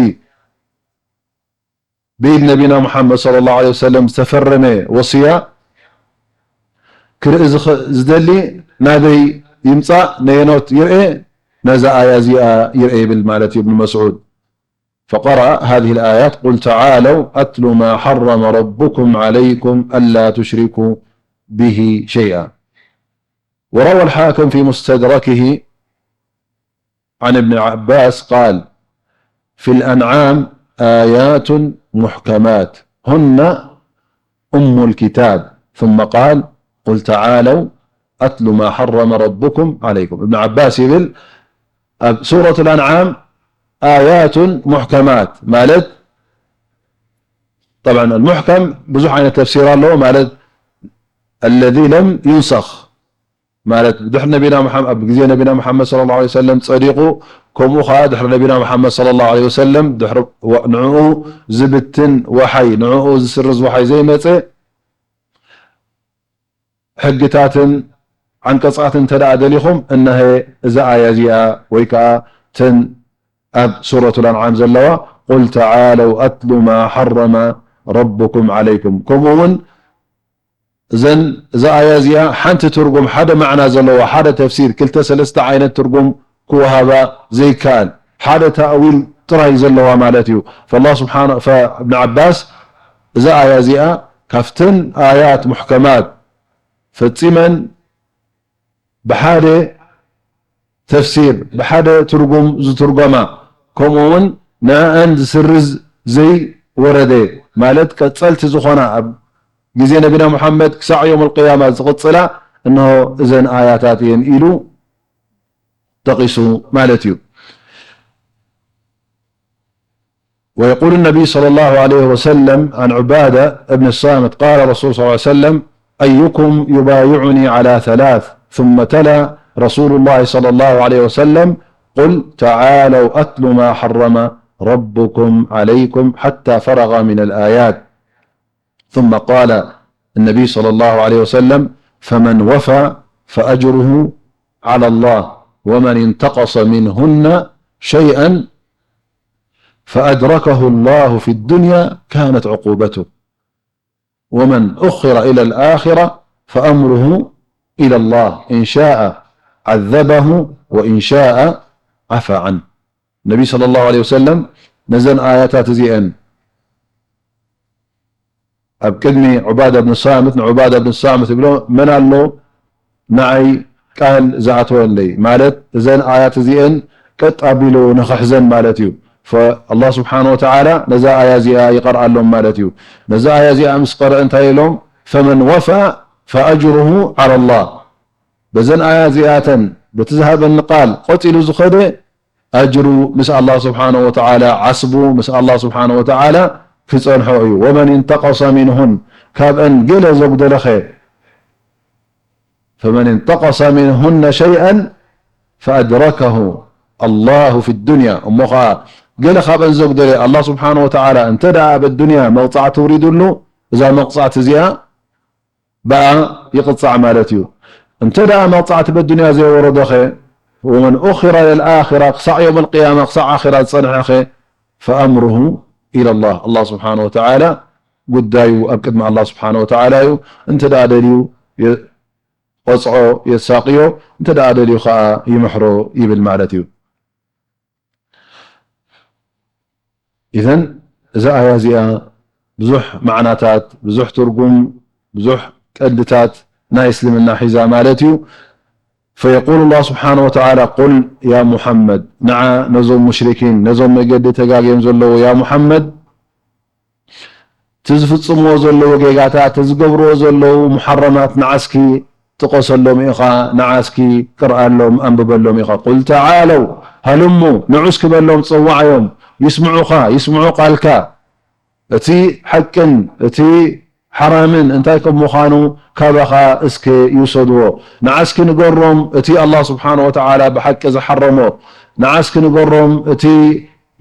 ብኢድ ነቢና ሙሓመድ ሰለላሁ ዐለይሂ ወሰለም ዝተፈረመ ወስያ ክርኢ ዝኽ-፣ ዝደሊ ናበይ ይምጻእ፣ ነየኖት ይርኤ፣ ነዛ ኣያ እዚኣ ይርኤ ይብል ማለት እዩ እብኑ መስዑድ። فقرأ هذه الآيات: قل تعالوا أتل ما حرم ربكم عليكم ألا تشركوا به شيئا. وروى الحاكم في مستدركه عن ابن عباس قال: في الأنعام آيات محكمات هن أم الكتاب، ثم قال: قل تعالوا أتل ما حرم ربكم عليكم. እብን ዓባስ ይብል ኣብ ሱረቱል ኣንዓም ኣያቱን ሙሕከማት ማለት፣ ጠብዓን ኣልሙሕከም ብዙሕ ዓይነት ተፍሲር ኣለዎ፣ ማለት الذي لم ينسخ ማለት ድሕሪ ነቢና መሓመድ፣ ኣብ ግዜ ነቢና መሓመድ ሰለላሁ ዐለይሂ ወሰለም ጸዲቑ፣ ከምኡ ኸኣ ድሕሪ ነቢና መሓመድ ሰለላሁ ዐለይሂ ወሰለም ድሕሪ ወ-፣ ንዕኡ ዝብትን ወሓይ፣ ንዕኡ ዝስርዝ ወሓይ ዘይመጸ፣ ሕግታትን ዓንቀጻትን እንተ ደኣ ደሊኹም፣ እነሀ እዛ ኣያ እዚኣ ወይ ከኣ ተን ኣብ ሱረቱል ኣንዓም ዘለዋ፣ قل تعالوا أتل ما حرم ربكم عليكم። ከምኡ እውን እዘን፣ እዛ ኣያ እዚኣ ሓንቲ ትርጉም፣ ሓደ ማዕና ዘለዋ፣ ሓደ ተፍሲር፣ ክልተ ሰለስተ ዓይነት ትርጉም ክወሃባ ዘይከኣል፣ ሓደ ታእዊል ጥራይ ዘለዋ ማለት እዩ። ፈላህ ስብሓነ፣ ፈእብን ዓባስ እዛ ኣያ እዚኣ ካብተን ኣያት ሙሕከማት ፈጺመን ብሓደ ተፍሲር፣ ብሓደ ትርጉም ዝትርጎማ፣ ከምኡ እውን ንዕኣን ዝስርዝ ዘይወረደ፣ ማለት ቀጸልቲ ዝኾና፣ ኣብ ግዜ ነቢና ሙሓመድ ክሳዕ ዮም ኣልቅያማ ዝቕጽላ፣ እንሆ እዘን ኣያታት እየን ኢሉ ጠቒሱ ማለት እዩ። ويقول النبي صلى الله عليه وسلم عن عبادة بن الصامت قال رسول صلى الله عليه وسلم: أيكم يبايعني على ثلاث؟ ثم تلا رسول الله صلى الله عليه وسلم: قل تعالوا أتل ما حرم ربكم عليكم، حتى فرغ من الآيات. ثم قال النبي صلى الله عليه وسلم: فمن وفى فأجره على الله، ومن انتقص منهن شيئا فأدركه الله في الدنيا كانت عقوبته، ومن أخر إلى الآخرة فأمره إلى الله، إن شاء عذبه وإن شاء عفا عنه. ነቢ ሰለላሁ ዐለይሂ ወሰለም ነዘን ኣያታት እዚአን ኣብ ቅድሚ ዑባዳ ብን ሳምት፣ ንዑባዳ ብን ሳምት ይብሎ፣ መን ኣሎ ንዓይ ቃል ዝኣተወለይ? ማለት እዘን ኣያት እዚአን ቀጥ ኣቢሉ ንኽሕዘን ማለት እዩ። ፈ-፣ ኣላህ ስብሓነ ወተዓላ ነዛ ኣያ እዚኣ ይቐርኣሎም ማለት እዩ። ነዛ ኣያ እዚኣ ምስ ቀርአ እንታይ ኢሎም? ፈመን ወፋ ፈኣጅሩሁ ዓላ ላህ። በዘን ኣያ እዚኣተን በቲ ዝሃበኒ ቃል ቀጺሉ ዝኸደ ኣጅሩ ምስ ኣላህ ስብሓነ ወተዓላ፣ ዓስቡ ምስ ኣላህ ስብሓነ ወተዓላ ክጸንሖ እዩ። ወመን እንተቀሰ ሚንሁን፣ ካብአን ገለ ዘጉደለኸ፣ ፈመን እንተቀሰ ሚንሁነ ሸይአን ፈአድረከሁ ኣላሁ ፊ ዱንያ፣ እሞ ኸዓ ገለ ካብአን ዘጉደለ ኣላህ ስብሓነ ወተዓላ እንተ ደኣ ኣብ ኣዱንያ መቕጻዕቲ ውሪዱሉ፣ እዛ መቕጻዕቲ እዚኣ ብኣ ይቕጻዕ ማለት እዩ። እንተ ደኣ መቕጻዕቲ በዱንያ ዘይወረዶኸ፣ ወመን ኡኺረ ኢለል ኣኺራ፣ ክሳዕ የውመል ቅያማ፣ ክሳዕ ኣኺራ ዝጸንሐኸ፣ ፈኣምሩሁ ኢለላህ፣ ኣላህ ስብሓነ ወተዓላ ጉዳዩ ኣብ ቅድሚ ኣላህ ስብሓነ ወተዓላ እዩ። እንተ ደኣ ደልዩ የቐጽዖ፣ የሳቕዮ፣ እንተ ደኣ ደልዩ ኸኣ ይምሕሮ ይብል ማለት እዩ። ኢዘን እዛ ኣያ እዚኣ ብዙሕ ማዕናታት፣ ብዙሕ ትርጉም፣ ብዙሕ ቀንድታት ናይ እስልምና ሒዛ ማለት እዩ። ፈየቁል ላህ ስብሓነ ወተዓላ፣ ቁል ያ ሙሓመድ፣ ንዓ ነዞም ሙሽሪኪን፣ ነዞም መገዲ ተጋግዮም ዘለዉ ያ ሙሓመድ፣ እቲ ዝፍጽምዎ ዘለዉ ጌጋታት፣ እቲ ዝገብርዎ ዘለዉ ሙሓረማት ንዓስኪ ጥቐሰሎም ኢኻ፣ ንዓስኪ ቅርኣሎም፣ ኣንብበሎም ኢኻ። ቁል ተዓለው፣ ሃልሙ፣ ንዑ እስኪ በሎም፣ ጸዋዓዮም፣ ይስምዑኻ፣ ይስምዑ ቃልካ። እቲ ሓቅን እቲ ሓራምን እንታይ ከም ምዃኑ ካባኻ እስከ ይውሰድዎ። ንዓስኪ ንገሮም እቲ ኣላህ ስብሓነ ወተዓላ ብሓቂ ዝሓረሞ፣ ንዓስኪ ንገሮም እቲ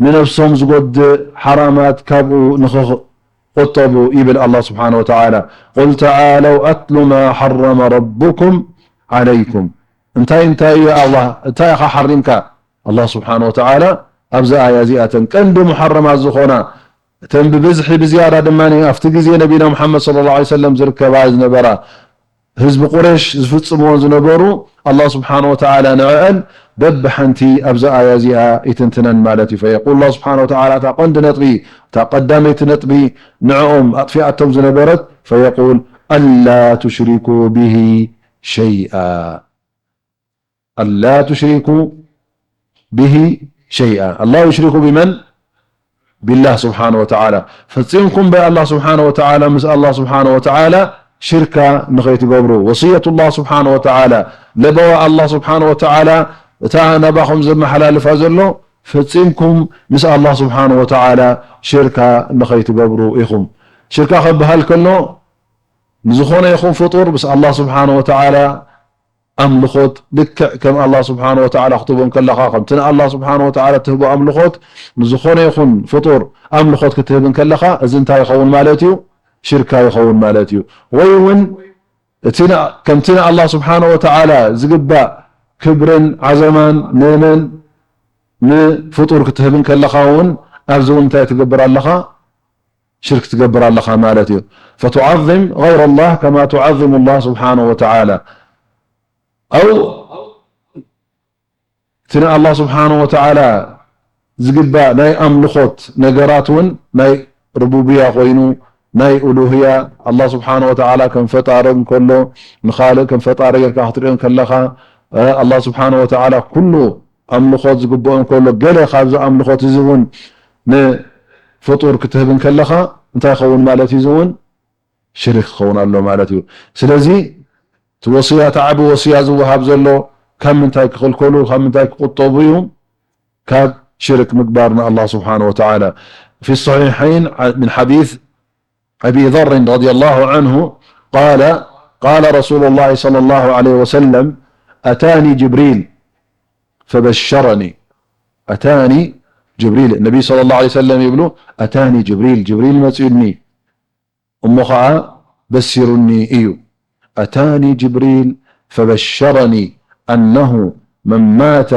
ንነፍሶም ዝጎድእ ሓራማት ካብኡ ንኽቑጠቡ ይብል ኣላህ ስብሓነ ወተዓላ። ቁል ተዓለው ኣትሉ ማ ሓረመ ረቡኩም ዓለይኩም። እንታይ እንታይ እዩ ኣላህ፣ እንታይ ኢኻ ሓሪምካ? ኣላህ ስብሓነ ወተዓላ ኣብዛ ኣያ እዚኣተን ቀንዲ ሙሓረማት ዝኾና እተን ብብዝሒ ብዝያዳ ድማ ኣብቲ ግዜ ነቢና ሙሓመድ ሰለላሁ ዐለይሂ ወሰለም ዝርከባ ዝነበራ ህዝቢ ቁረሽ ዝፍጽምዎን ዝነበሩ ኣላህ ስብሓነ ወተዓላ ንዕአን በብሓንቲ ኣብዛ ኣያ እዚኣ ይትንትነን ማለት እዩ። ፈየቁል ኣላህ ስብሓነ ወተዓላ እታ ቀንዲ ነጥቢ፣ እታ ቀዳመይቲ ነጥቢ ንዕኦም ኣጥፊኣቶም ዝነበረት ፈየቁል ኣላ ቱሽሪኩ ብሂ ሸይኣ። ኣላ ቱሽሪኩ ብሂ ሸይኣ። ኣላ ዩሽሪኩ ቢመን? ቢላህ ስብሓነ ወተዓላ። ፈጺምኩም ብኣላህ ስብሓነ ወተዓላ፣ ምስ ኣላህ ስብሓነ ወተዓላ ሽርካ ንኸይትገብሩ። ወስየቱላህ ስብሓነ ወተዓላ፣ ለበዋ ኣላህ ስብሓነ ወተዓላ፣ እታ ናባኹም ዘመሓላልፋ ዘሎ፣ ፈጺምኩም ምስ ኣላህ ስብሓነ ወተዓላ ሽርካ ንኸይትገብሩ ኢኹም። ሽርካ ክበሃል ከሎ፣ ንዝኾነ ይኹን ፍጡር ምስ ኣላህ ስብሓነ ወተዓላ ኣምልኾት ልክዕ ከም ኣላህ ስብሓነ ወተዓላ ክትህቦ እንከለኻ፣ ከምቲ ንኣላህ ስብሓነ ወተዓላ ትህቦ ኣምልኾት ንዝኾነ ይኹን ፍጡር ኣምልኾት ክትህብ እንከለኻ፣ እዚ እንታይ ይኸውን ማለት እዩ? ሽርካ ይኸውን ማለት እዩ። ወይ እውን እቲ ን-፣ ከምቲ ንኣላህ ስብሓነ ወተዓላ ዝግባእ ክብርን ዓዘማን ንመን ንፍጡር ክትህብ እንከለኻ እውን ኣብዚ እውን እንታይ ትገብር ኣለኻ? ሽርክ ትገብር ኣለኻ ማለት እዩ። ፈቱዓዝም ገይረ ላህ ከማ ቱዓዝሙ ላህ ስብሓነ ወተዓላ። ኣው እቲ ንኣላህ ስብሓነ ወተዓላ ዝግባእ ናይ ኣምልኾት ነገራት እውን ናይ ርቡብያ ኮይኑ ናይ ኡሉህያ ኣላህ ስብሓነ ወተዓላ ከም ፈጣሪ እንከሎ ንኻልእ ከም ፈጣሪ ጌርካ ክትሪኦ እንከለኻ፣ እ፣ ኣላህ ስብሓነ ወተዓላ ኩሉ ኣምልኾት ዝግብኦ እንከሎ ገለ ካብዚ ኣምልኾት እዚ እውን ንፍጡር ክትህብ እንከለኻ እንታይ ይኸውን ማለት እዩ? እዚ እውን ሽርክ ክኸውን ኣሎ ማለት እዩ። ስለዚ እቲ ወስያ፣ እቲ ዓቢ ወስያ ዝወሃብ ዘሎ ካብ ምንታይ ክኽልከሉ፣ ካብ ምንታይ ክቁጠቡ እዩ? ካብ ሽርክ ምግባር ንኣላህ ስብሓነ ወተዓላ። في الصحيحين من حديث أبي ذر رضي الله عنه قال قال رسول الله صلى الله عليه وسلم أتاني جبريل فبشرني أتاني جبريل النبي صلى الله عليه وسلم ይብሉ أتاني جبريل ጅብሪል መጺኡኒ እሞ ኸዓ በሲሩኒ እዩ። أتاني جبريل فبشرني أنه من مات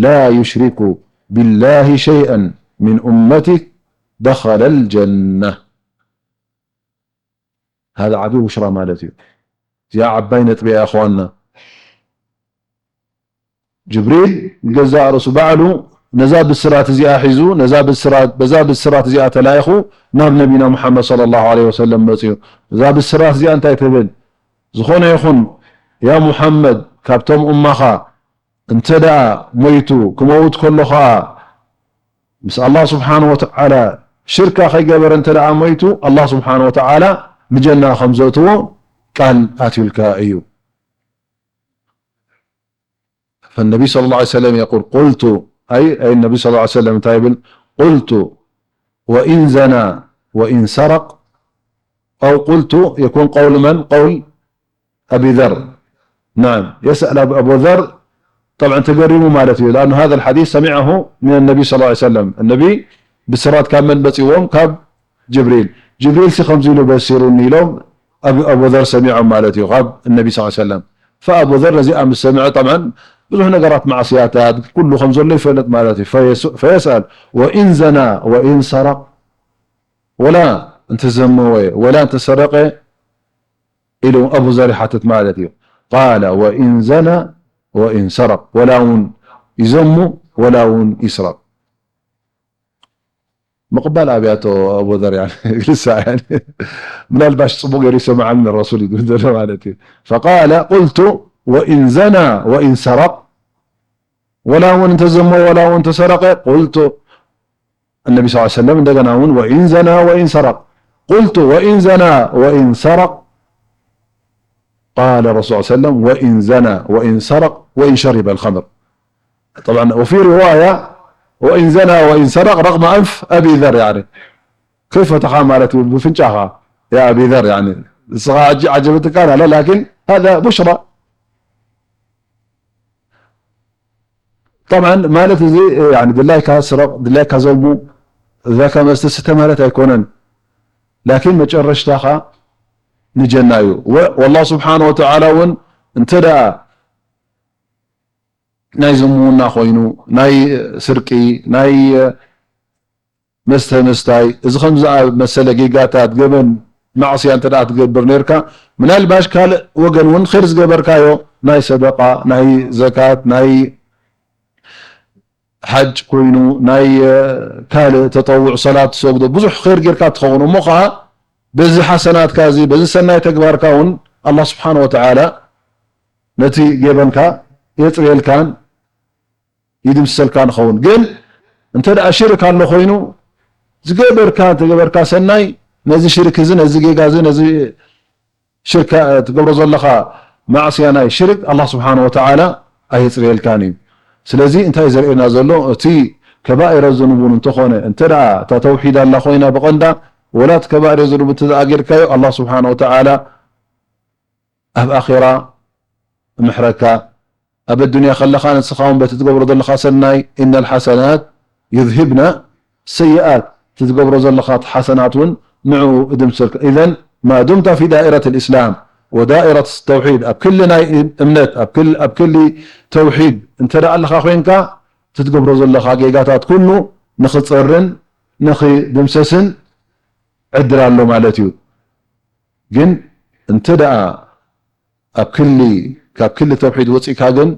لا يشرك بالله شيئا من أمتك دخل الجنة. هذا ዓቢ ውሽራ ማለት እዩ። እዚኣ ዓባይ ነጥቢ እያ ኣኽዋና። ጅብሪል ንገዛእ ርእሱ ባዕሉ ነዛ ብስራት እዚኣ ሒዙ፣ ነዛ ብስራት፣ በዛ ብስራት እዚኣ ተላኢኹ ናብ ነቢና ሙሓመድ ሰለላሁ ዐለይሂ ወሰለም መጺኡ። እዛ ብስራት እዚኣ እንታይ ትብል? ዝኾነ ይኹን፣ ያ ሙሓመድ፣ ካብቶም ኡማኻ እንተ ደኣ ሞይቱ፣ ክመውት ከሎ ኸኣ፣ ምስ ኣላህ ስብሓነ ወተዓላ ሽርካ ከይገበረ እንተ ደኣ ሞይቱ፣ ኣላህ ስብሓነ ወተዓላ ንጀና ከም ዘእትዎ ቃል ኣትዩልካ እዩ። فالنبي صلى الله عليه وسلم يقول، قلت، أي، أي النبي صلى الله عليه وسلم تايبل، قلت، وإن زنى وإن سرق، أو قلت، يكون قول من؟ قول أبي ذر. نعم، يسأل أبو، أبو ذر، طبعًا تقريبه مالتي، لأن هذا الحديث سمعه من النبي صلى الله عليه وسلم. النبي ብስራት ካብ መን መጺዎም? ካብ ጅብሪል። ጅብሪል ሲ ከምዚ ኢሉ በሲሩኒ ኢሎም ኣብ-፣ ኣቡ ዘር ሰሚዖም ማለት እዩ፣ ካብ እነቢ ስ ሰለም። ፈኣቡ ዘር ነዚኣ ምስ ሰምዐ፣ ጠብዓን ብዙሕ ነገራት ማዕስያታት ኩሉ ከም ዘሎ ይፈልጥ ማለት እዩ። ፈየስ-፣ ፈየስኣል፣ ወኢን ዘና ወኢን ሰረቕ፣ ወላ እንተዘመወ፣ ወላ እንተሰረቐ ኢሉ ኣቡ ዘር ይሓትት ማለት እዩ። ቃለ ወኢን ዘና ወኢን ሰረቕ፣ ወላ እውን ይዘሙ፣ ወላ እውን ይስረቕ። ምቕባል ኣብያቶ ኣቡ ዘር፣ ያኒ፣ ግልሳ፣ ያኒ፣ ምናልባሽ ጽቡቕ ገይሩ ይሰምዓኒ ረሱል እዩ ዝብል ዘሎ ማለት እዩ። ፈቃለ ቁልቱ ወኢን ዘና ወኢን ሰረቕ፣ ወላ እውን እንተዘሞ፣ ወላ እውን እንተሰረቐ፣ ቁልቱ፣ እነቢ ስ ሰለም እንደገና እውን ወኢን ዘና ወኢን ሰረቕ፣ قلت: وإن زنى وإن سرق؟ قال الرسول صلى الله عليه وسلم: وإن زنى وإن سرق وإن شرب الخمر. طبعا، وفي رواية: وإن زنى وإن سرق رغم أنف أبي ذر، يعني كيف تخا مالت بفنشاخا يا أبي ذر، يعني صغا عج-، عجبتك أنا، لا، لكن هذا بشرى. طبعا، ማለት እዚ፣ يعني ድላይካ ስረቕ፣ ድላይካ ዘሙ፣ ذاك መስተ ስተ ማለት ኣይኮነን። ላኪን መጨረሽታኻ ንጀና እዩ። ወ-፣ والله سبحانه وتعالى እውን እንተ ደኣ ናይ ዝምውና ኮይኑ፣ ናይ ስርቂ፣ ናይ መስተ ምስታይ፣ እዚ ከም ዝኣመሰለ ጌጋታት፣ ገበን፣ ማዕስያ እንተ ደኣ ትገብር ነርካ፣ ምናልባሽ ካልእ ወገን እውን ኸይር ዝገበርካዮ፣ ናይ ሰደቃ፣ ናይ ዘካት፣ ናይ ሓጅ ኮይኑ፣ ናይ፣ እ፣ ካልእ ተጠውዕ፣ ሰላት ትሰግዶ፣ ብዙሕ ኸይር ጌርካ ትኸውን። እሞ ኸዓ በዚ ሓሰናትካ እዚ፣ በዚ ሰናይ ተግባርካ እውን ኣላህ ስብሓነ ወተዓላ ነቲ ገበንካ የጽርየልካን ይድምስሰልካን ይኸውን። ግን እንተ ደኣ ሽርክ ኣሎ ኮይኑ፣ ዝገበርካ፣ ዝገበርካ ሰናይ፣ ነዚ ሽርክ እዚ፣ ነዚ ጌጋ እዚ፣ ነዚ ሽርክ፣ እ፣ ትገብሮ ዘለኻ ማዕስያ ናይ ሽርክ ኣላህ ስብሓነ ወተዓላ ኣየጽርየልካን እዩ። ስለዚ እንታይ እዩ ዘርእየና ዘሎ? እቲ ከባኢረ ዝኑብ እውን እንተኾነ፣ እንተ ደኣ እታ ተውሒድ ኣላ ኮይና ብቐንዳ፣ ወላ እቲ ከባኢረ ዝኑብ እንተ ደኣ ጌርካዮ፣ ኣላህ ስብሓነ ወተዓላ ኣብ ኣኼራ ምሕረካ፣ ኣብ ኣዱንያ ከለኻ ንስኻ እውን በቲ ትገብሮ ዘለኻ ሰናይ፣ إن الحسنات يذهبن السيئات፣ እቲ ትገብሮ ዘለኻ እቲ ሓሰናት እውን ንዕኡ እድምሰልካ። إذن ما دمت في دائرة الإسلام ودائرة التوحيد፣ ኣብ ክሊ ናይ እምነት፣ ኣብ ክል-፣ ኣብ ክሊ ተውሒድ እንተ ደኣ ኣለኻ ኮይንካ፣ እቲ ትገብሮ ዘለኻ ጌጋታት ኩሉ ንኽጸርን ንኽድምሰስን ዕድል ኣሎ ማለት እዩ። ግን እንተ ደኣ ኣብ ክሊ፣ ካብ ክሊ ተውሒድ ወጺእካ ግን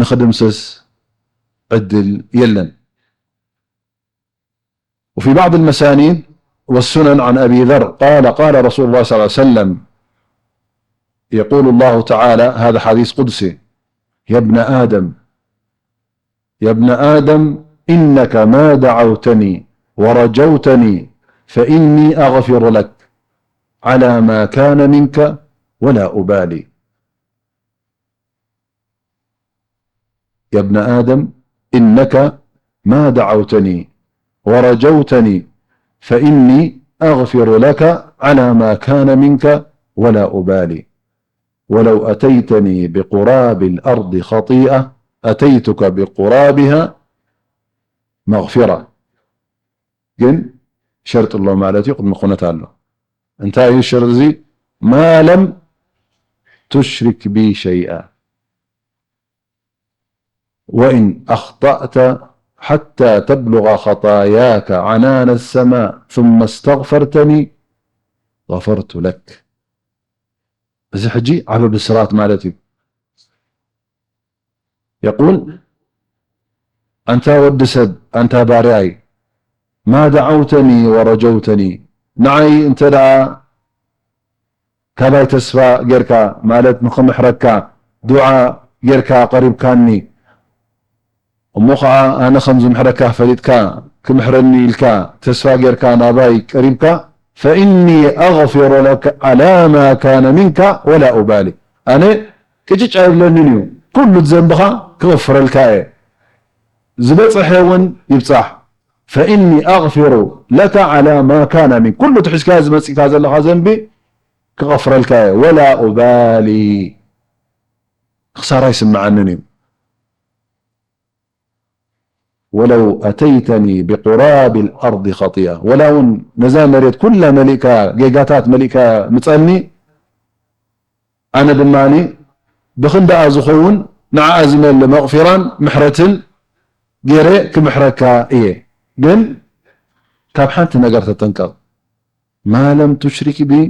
ንኽድምሰስ ዕድል የለን። وفي بعض المسانيد والسنن عن أبي ذر قال: قال رسول الله صلى الله عليه وسلم: يقول الله تعالى، هذا حديث قدسي: يا ابن آدم، يا ابن آدم، إنك ما دعوتني ورجوتني فإني أغفر لك على ما كان منك ولا أبالي. يا ابن آدم، إنك ما دعوتني ورجوتني فإني أغفر لك على ما كان منك ولا أبالي. ولو أتيتني بقراب الأرض خطيئة أتيتك بقرابها مغفرة. ግን ሸርጢ ኣሎ ማለት እዩ፣ ቅድሚ ኩነት ኣሎ። እንታይ እዩ ሸርጢ እዚ? ما لم تشرك بي شيئا وإن أخطأت حتى تبلغ خطاياك عنان السماء ثم استغفرتني غفرت لك. እዚ ሕጂ ዓቢ ብስራት ማለት እዩ። يقول: ኣንታ ወዲ ሰብ፣ ኣንታ ባርያይ፣ ما دعوتني ورجوتني، ንዓይ እንተ ደኣ ካባይ ተስፋ ጌርካ፣ ማለት ንኽምሕረካ ዱዓ ጌርካ ቀሪብካኒ፣ እሞ ኸዓ ኣነ ከም ዝምሕረካ ፈሊጥካ፣ ክምሕረኒ ኢልካ ተስፋ ጌርካ ናባይ ቀሪብካ፣ فإني أغفر لك على ما كان منك ولا أبالي። ኣነ ቅጭጭ ኣይብለንን እዩ፣ ኩሉ ዘንብኻ ክቕፍረልካ እየ። ዝበጽሐ እውን ይብጻሕ። فإني أغفر لك على ما كان منك. ኩሉ እቲ ሒዝካዮ ዝመጽእካ ዘለኻ ዘንቢ ክቐፍረልካ እየ። ولا أبالي። ክሳራ ኣይስምዓንን እዩ። ولو أتيتني بقراب الأرض خطيئة، ወላ እውን ነዛ መሬት ኩላ መሊእካ፣ ጌጋታት መሊእካ ምጸኒ፣ ኣነ ድማ ብኽንዳኣ ዝኸውን ንዓኣ ዝመልእ መቕፊራን ምሕረትን ገይረ ክምሕረካ እየ። ግን ካብ ሓንቲ ነገር ተጠንቀቕ። ما لم تشرك بي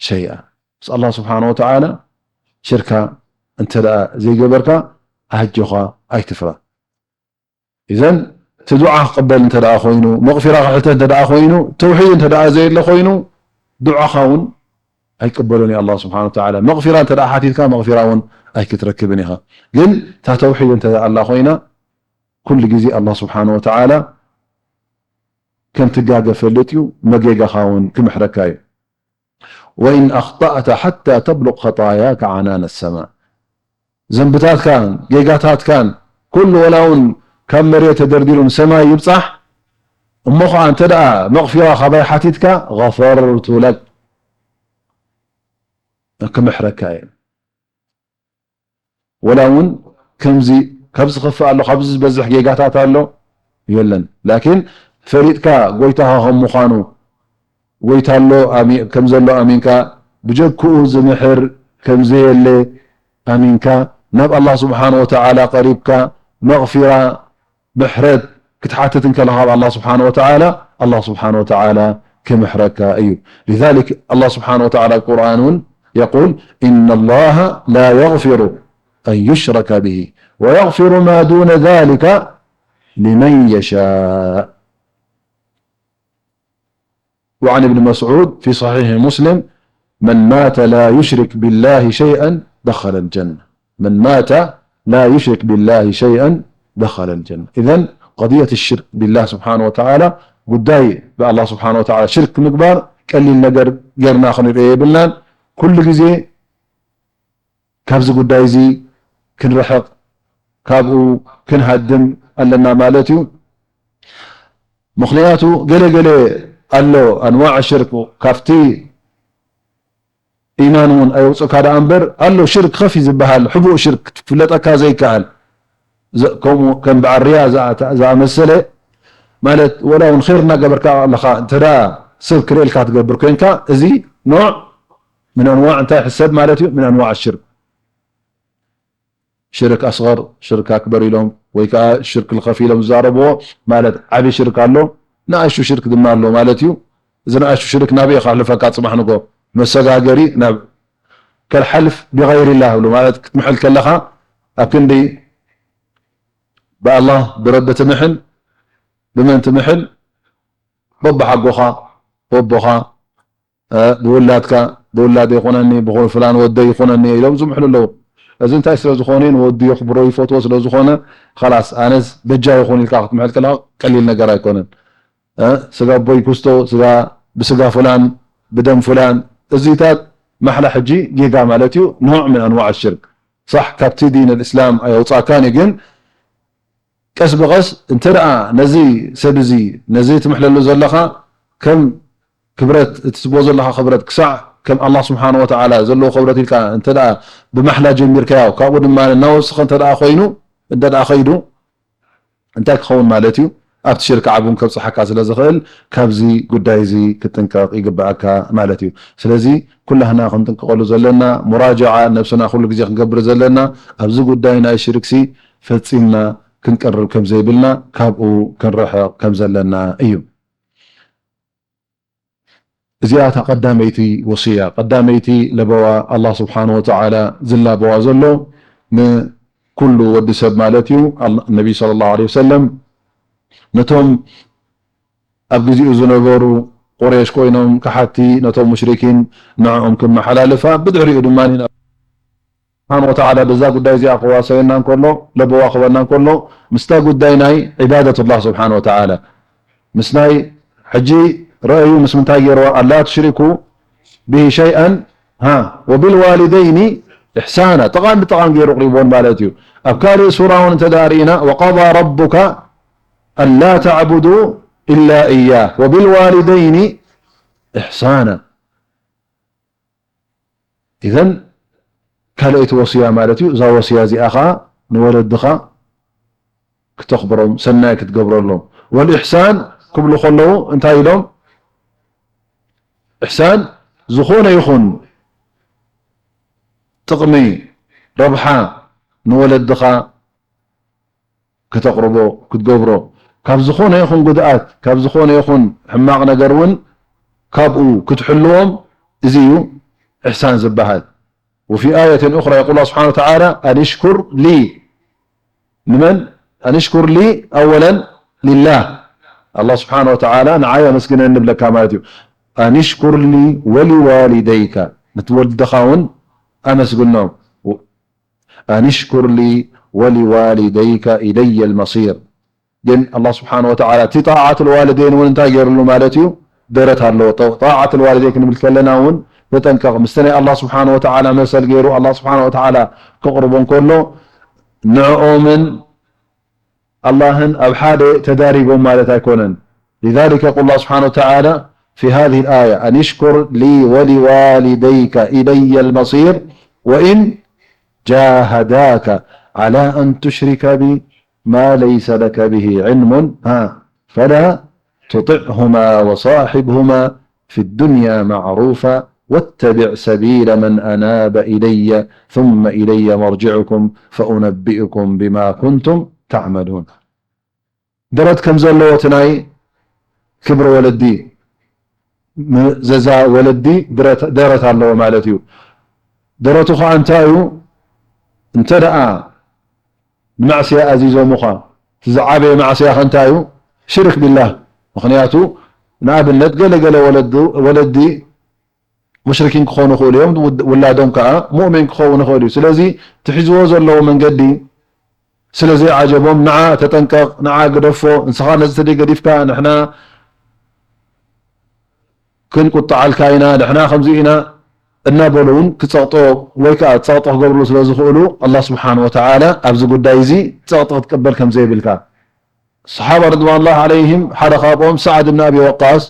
شيئا። ምስ ኣላህ ስብሓነ ወተዓላ ሽርካ እንተ ደኣ ዘይገበርካ፣ ኣጆኻ ኣይትፍራ። ኢዘን እቲ ዱዓ ክቕበል እንተ ደኣ ኮይኑ፣ መቕፊራ ክሕተት እንተ ደኣ ኮይኑ፣ ተውሒድ እንተ ደኣ ዘየለ ኮይኑ፣ ዱዓኻ እውን ኣይቅበሎን እዩ ኣላህ ስብሓነ ወተዓላ። መቕፊራ እንተ ደኣ ሓቲትካ፣ መቕፊራ እውን ኣይክትረክብን ኢኻ። ግን እታ ተውሒድ እንተ ደኣ ኣላ ኮይና፣ ኩሉ ግዜ ኣላህ ስብሓነ ወተዓላ ከም ትጋገ ፈልጥ እዩ፣ መጌጋኻ እውን ክምሕረካ እዩ። "ወኢን ኣኽጠእተ ሓታ ተብሉቕ ኸጣያከ ዓናነ ሰማእ" ዘንብታትካን ጌጋታትካን ኩሉ ወላ እውን ካብ መሬት ተደርዲሩ ንሰማይ ይብጻሕ እሞ ኸዓ እንተ ደኣ መቕፊራ ካባይ ሓቲትካ غفرت لك ክምሕረካ እየ። ወላ እውን ከምዚ ካብዚ ዝኸፍእ ኣሎ፣ ካብዚ ዝበዝሕ ጌጋታት ኣሎ የለን። ላኪን ፈሊጥካ ጎይታኻ ከም ምዃኑ፣ ጎይታ ኣሎ ኣሚ-፣ ከም ዘሎ ኣሚንካ፣ ብጀክኡ ዝምሕር ከም ዘየለ ኣሚንካ፣ ናብ ኣላህ ስብሓነ ወተዓላ ቀሪብካ መቕፊራ ምሕረት ክትሓትት እንከለኻ ኣብ ኣላህ ስብሓነ ወተዓላ፣ ኣላህ ስብሓነ ወተዓላ ክምሕረካ እዩ። ሊዛሊክ ኣላህ ስብሓነ ወተዓላ ኣብ ቁርኣን እውን የቁል፣ "ኢነ ላሃ ላ የግፊሩ ኣን ዩሽረከ ብሂ ወየግፊሩ ማ ዱነ ዛሊከ ሊመን የሻእ." وعن ابن مسعود في صحيح مسلم: "من مات لا يشرك بالله شيئا دخل الجنة." من مات لا يشرك بالله شيئا دخل الجنة. إذن قضية الشرك بالله سبحانه وتعالى ጉዳይ ብኣላህ ስብሓነ ወተዓላ ሽርክ ምግባር ቀሊል ነገር ጌርና ክንሪኦ የብልናን። ኩሉ ግዜ ካብዚ ጉዳይ እዚ ክንርሕቕ፣ ካብኡ ክንሃድም ኣለና ማለት እዩ። ምኽንያቱ ገለ ገለ ኣሎ ኣንዋዕ ሽርክ ካብቲ ኢማን እውን ኣየውፅእካ ደኣ እምበር ኣሎ ሽርክ ኸፊ ዝበሃል ሕቡእ ሽርክ ክትፍለጠካ ዘይከኣል ዘ-፣ ከምኡ ከም በዓል ሪያ ዝኣ-፣ ዝኣመሰለ ማለት ወላ እውን ኸይር እናገበርካ ኣለኻ እንተ ደኣ ሰብ ክርእየልካ ትገብር ኮይንካ እዚ ኖዕ ምን ኣንዋዕ እንታይ ይሕሰብ ማለት እዩ? ምን ኣንዋዕ ሽርክ። ሽርክ ኣስገር፣ ሽርክ ኣክበር ኢሎም ወይ ከዓ ሽርክ ልኸፊ ኢሎም ዝዛረብዎ ማለት ዓቢ ሽርክ ኣሎ፣ ንኣሽቱ ሽርክ ድማ ኣሎ ማለት እዩ። እዚ ንኣሽቱ ሽርክ ናበይ ከሕልፈካ ጽባሕ ንጎ መሰጋገሪ ናብ ከልሓልፍ ቢገይሪላህ ይብሉ ማለት ክትምሕል ከለኻ ኣብ ክንዲ ብኣላህ ብረቢ ትምሕል ብመን ትምሕል በብሓጎኻ በቦኻ ብውላድካ ብውላድ ይኹነኒ ብፍላን ወደይ ይኹነኒ ኢሎም ዝምሕሉ ኣለዉ። እዚ እንታይ ስለ ዝኾነ ንወዱ የኽብሮ ይፈትዎ ስለ ዝኾነ ኸላስ ኣነስ በጃ ይኹን ኢልካ ክትምሕል ከለኻ ቀሊል ነገር ኣይኮነን። ስጋ ኣቦይ ኩስቶ ስጋ ብስጋ ፍላን ብደም ፍላን እዚታት ማሕላ ሕጂ ጌጋ ማለት እዩ። ኖዕ ምን ኣንዋዕ ሽርክ ሳሕ ካብቲ ዲን ልእስላም ኣየውፃእካን እዩ ግን ቀስ ብቐስ እንተ ደኣ ነዚ ሰብ እዚ ነዚ ትምሕለሉ ዘለኻ ከም ክብረት እቲ ትህቦ ዘለኻ ክብረት ክሳዕ ከም ኣላህ ስብሓነ ወተዓላ ዘለዎ ክብረት ኢልካ እንተ ደኣ ብማሕላ ጀሚርካዮ ካብኡ ድማ እናወስኸ እንተ ደኣ ኮይኑ እንተ ደኣ ኸይዱ እንታይ ክኸውን ማለት እዩ ኣብቲ ሽርክ ዓቡን ከብፅሓካ ስለ ዝኽእል ካብዚ ጉዳይ እዚ ክትጥንቀቕ ይግበኣካ ማለት እዩ። ስለዚ ኩላህና ክንጥንቀቐሉ ዘለና ሙራጃዓ ነብስና ኩሉ ግዜ ክንገብር ዘለና ኣብዚ ጉዳይ ናይ ሽርክሲ ፈጺምና ክንቀርብ ከም ዘይብልና ካብኡ ክንርሕቕ ከም ዘለና እዩ። እዚኣ እታ ቀዳመይቲ ወስያ፣ ቀዳመይቲ ለበዋ ኣላህ ስብሓነ ወተዓላ ዝላበዋ ዘሎ ንኩሉ ወዲ ሰብ ማለት እዩ። ኣላ-፣ ነቢ ሰለላሁ ዐለይሂ ወሰለም ነቶም ኣብ ግዜኡ ዝነበሩ ቁሬሽ ኮይኖም ከሓቲ ነቶም ሙሽሪኪን ንዕኦም ክመሓላልፋ፣ ብድሕሪኡ ድማ ስብሓን ወተዓላ በዛ ጉዳይ እዚኣ ክዋሰየና እንከሎ፣ ለበዋ ክበና እንከሎ፣ ምስታ ጉዳይ ናይ ዒባደት ኣላህ ስብሓን ወተዓላ፣ ምስ ናይ ሕጂ ረአዩ፣ ምስ ምንታይ ገይርዋ? ኣላ ትሽሪኩ ብሂ ሸይኣን፣ ሃ፣ ወቢልዋሊደይኒ ኢሕሳና። ጠቓሚ ጠቓሚ ገይሩ ኣቕሪብዎን ማለት እዩ። ኣብ ካልእ ሱራ እውን እንተ ደኣ ርኢና፣ ወቀዳ ረቡካ ኣላ ተዕቡዱ ኢላ ኢያህ ወቢልዋሊደይኒ ኢሕሳና። ኢዘን ካልኣይቲ ወስያ ማለት እዩ። እዛ ወስያ እዚኣ ኸዓ ንወለድኻ ክተኽብሮም፣ ሰናይ ክትገብረሎም። ወልኢሕሳን ክብሉ ከለዉ እንታይ ኢሎም? ኢሕሳን ዝኾነ ይኹን ጥቕሚ፣ ረብሓ ንወለድኻ ክተቕርቦ፣ ክትገብሮ፣ ካብ ዝኾነ ይኹን ጉድኣት፣ ካብ ዝኾነ ይኹን ሕማቕ ነገር እውን ካብኡ ክትሕልዎም፣ እዚ እዩ ኢሕሳን ዝበሃል። وفي آية أخرى يقول الله سبحانه وتعالى: أن اشكر لي. ንመን? أن اشكر لي أولا لله. ኣላህ ስብሓነ ወተዓላ ንዓይ ኣመስግነኒ ንብለካ ማለት እዩ። أن اشكر لي ولوالديك. ነቲ ወልድኻ እውን ኣመስግኖም። أن اشكر لي ولوالديك إلي المصير. ግን ኣላህ ስብሓን ወተዓላ እቲ ጣዓት ልዋልደይን እውን እንታይ ገይሩሉ ማለት እዩ? ደረት ኣለዎ። ጠ-፣ ጣዓት ልዋልደይን ክንብል ከለና እውን ተጠንቀቕ። ምስቲ ናይ ኣላህ ስብሓን ወተዓላ መሰል ገይሩ ኣላህ ስብሓን ወተዓላ ከቕርቦ እንከሎ ንዕኦምን ኣላህን ኣብ ሓደ ተዳሪጎም ማለት ኣይኮነን። لذلك يقول الله سبحانه وتعالى في هذه الآية: أن اشكر لي ولوالديك إلي المصير وإن جاهداك على أن تشرك بي ما ليس لك به علم، ها، فلا تطعهما وصاحبهما في الدنيا معروفا واتبع سبيل من أناب إلي ثم إلي مرجعكم فأنبئكم بما كنتم تعملون. ደረት ከም ዘለዎ እቲ ናይ ክብሪ ወለዲ፣ ምእዘዛ ወለዲ ድረት-፣ ደረት ኣለዎ ማለት እዩ። ደረቱ ኸዓ እንታይ እዩ? እንተ ደኣ ንማዕስያ ኣዚዞምኻ፣ እቲ ዝዓበየ ማዕስያ ኸ እንታይ እዩ? ሽርክ ቢላህ። ምኽንያቱ ንኣብነት ገለ ገለ ወለዱ-፣ ወለዲ ሙሽሪኪን ክኾኑ ይኽእሉ እዮም፣ ውድ-፣ ውላዶም ከኣ ሙእሚን ክኸውን ይኽእል እዩ። ስለዚ እቲ ሒዝዎ ዘለዎ መንገዲ ስለ ዘይዓጀቦም፣ ንዓ ተጠንቀቕ፣ ንዓ ግደፎ፣ ንስኻ ነዚ ተደይ ገዲፍካ ንሕና ክንቁጣዓልካ ኢና፣ ንሕና ከምዚ ኢና እናበሉ እውን ክጸቕጦ ወይ ከኣ ጸቕጢ ክገብርሉ ስለ ዝኽእሉ፣ ኣላህ ስብሓን ወተዓላ ኣብዚ ጉዳይ እዚ ጸቕጢ ክትቅበል ከም ዘይብልካ። ሰሓባ ርድዋንላህ ዓለይሂም ሓደ ካብኦም ሰዓድ ብን ኣቢ ወቃስ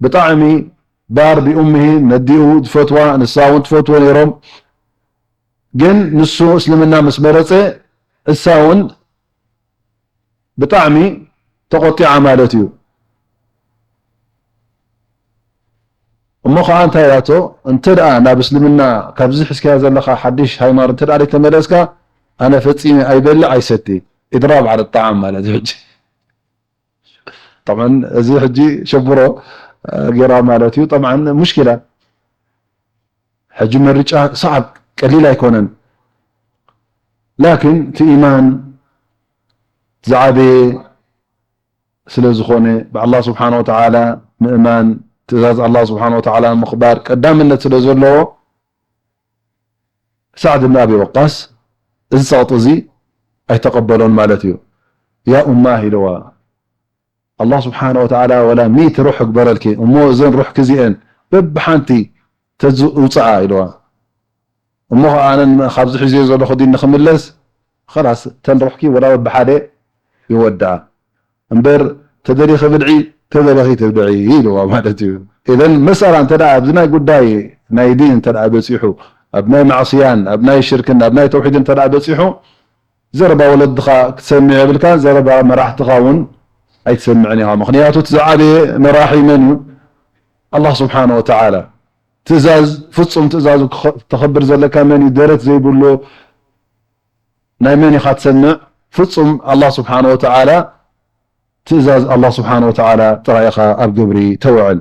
ብጣዕሚ ባር ቢኡምሂ ነዲኡ ዝፈትዋ፣ ንሳ እውን ትፈትዎ ነይሮም። ግን ንሱ እስልምና ምስ መረጸ እሳ እውን ብጣዕሚ ተቖጢዓ ማለት እዩ። እሞ ኸዓ እንታይ ኢላቶ? እንተ ደኣ ናብ እስልምና ካብዚ ሒዝካዮ ዘለኻ ሓድሽ ሃይማኖት እንተ ደኣ ዘይተመለስካ፣ ኣነ ፈጺመ ኣይበልዕ ኣይሰቲ። ኢድራብ ዓለ ጣዓም ማለት እዩ። ሕጂ ጠብዓን እዚ ሕጂ ሸብሮ፣ እ፣ ጌራ ማለት እዩ። ጠብዓን ሙሽኪላ። ሕጂ ምርጫ ሰዓብ ቀሊል ኣይኮነን። ላኪን እቲ ኢማን ዝዓበየ ስለ ዝኾነ፣ ብኣላህ ስብሓነ ወተዓላ ምእማን፣ ትእዛዝ ኣላህ ስብሓነ ወተዓላ ምኽባር ቀዳምነት ስለ ዘለዎ፣ ሳዕድ ብን ኣቢ ወቃስ እዚ ጸቕጢ እዚ ኣይተቐበሎን ማለት እዩ። ያ ኡማህ ኢልዋ፣ ኣላህ ስብሓነ ወተዓላ ወላ ሚእቲ ሩሕ እግበረልኪ፣ እሞ እዘን ሩሕኪ እዚአን በብሓንቲ ተዝውፅኣ ኢልዋ። እሞ ኸዓ ኣነ ን-፣ ካብዚ ሒዘዮ ዘለኹ ዲን ንኽምለስ፣ ኸላስ፣ እተን ሩሕኪ ወላ በብሓደ ይወድኣ። እምበር፣ ተደሊኺ ብልዒ፣ ተደለኺ ትብልዒ ኢልዋ ማለት እዩ። ኢዘን፣ መሰላ እንተ ደኣ ኣብዚ ናይ ጉዳይ ናይ ዲን እንተ ደኣ በጺሑ፣ ኣብ ናይ ማዕስያን፣ ኣብ ናይ ሽርክን፣ ኣብ ናይ ተውሒድን እንተ ደኣ በጺሑ፣ ዘረባ ወለድኻ ክትሰምዕ የብልካን፣ ዘረባ መራሕትኻ እውን ኣይትሰምዕን ኢኻ። ምኽንያቱ፣ እቲ ዝዓበየ መራሒ መን እዩ? ኣላህ ስብሓነ ወተዓላ። ትእዛዝ፣ ፍጹም ትእዛዙ ክኸ-፣ ተኸብር ዘለካ መን እዩ? ደረት ዘይብሉ ናይ መን ኢኻ ትሰምዕ? ፍጹም ኣላህ ስብሓነ ወተዓላ ትእዛዝ ኣላህ ስብሓነ ወተዓላ ጥራይ ኢኻ ኣብ ግብሪ ተውዕል።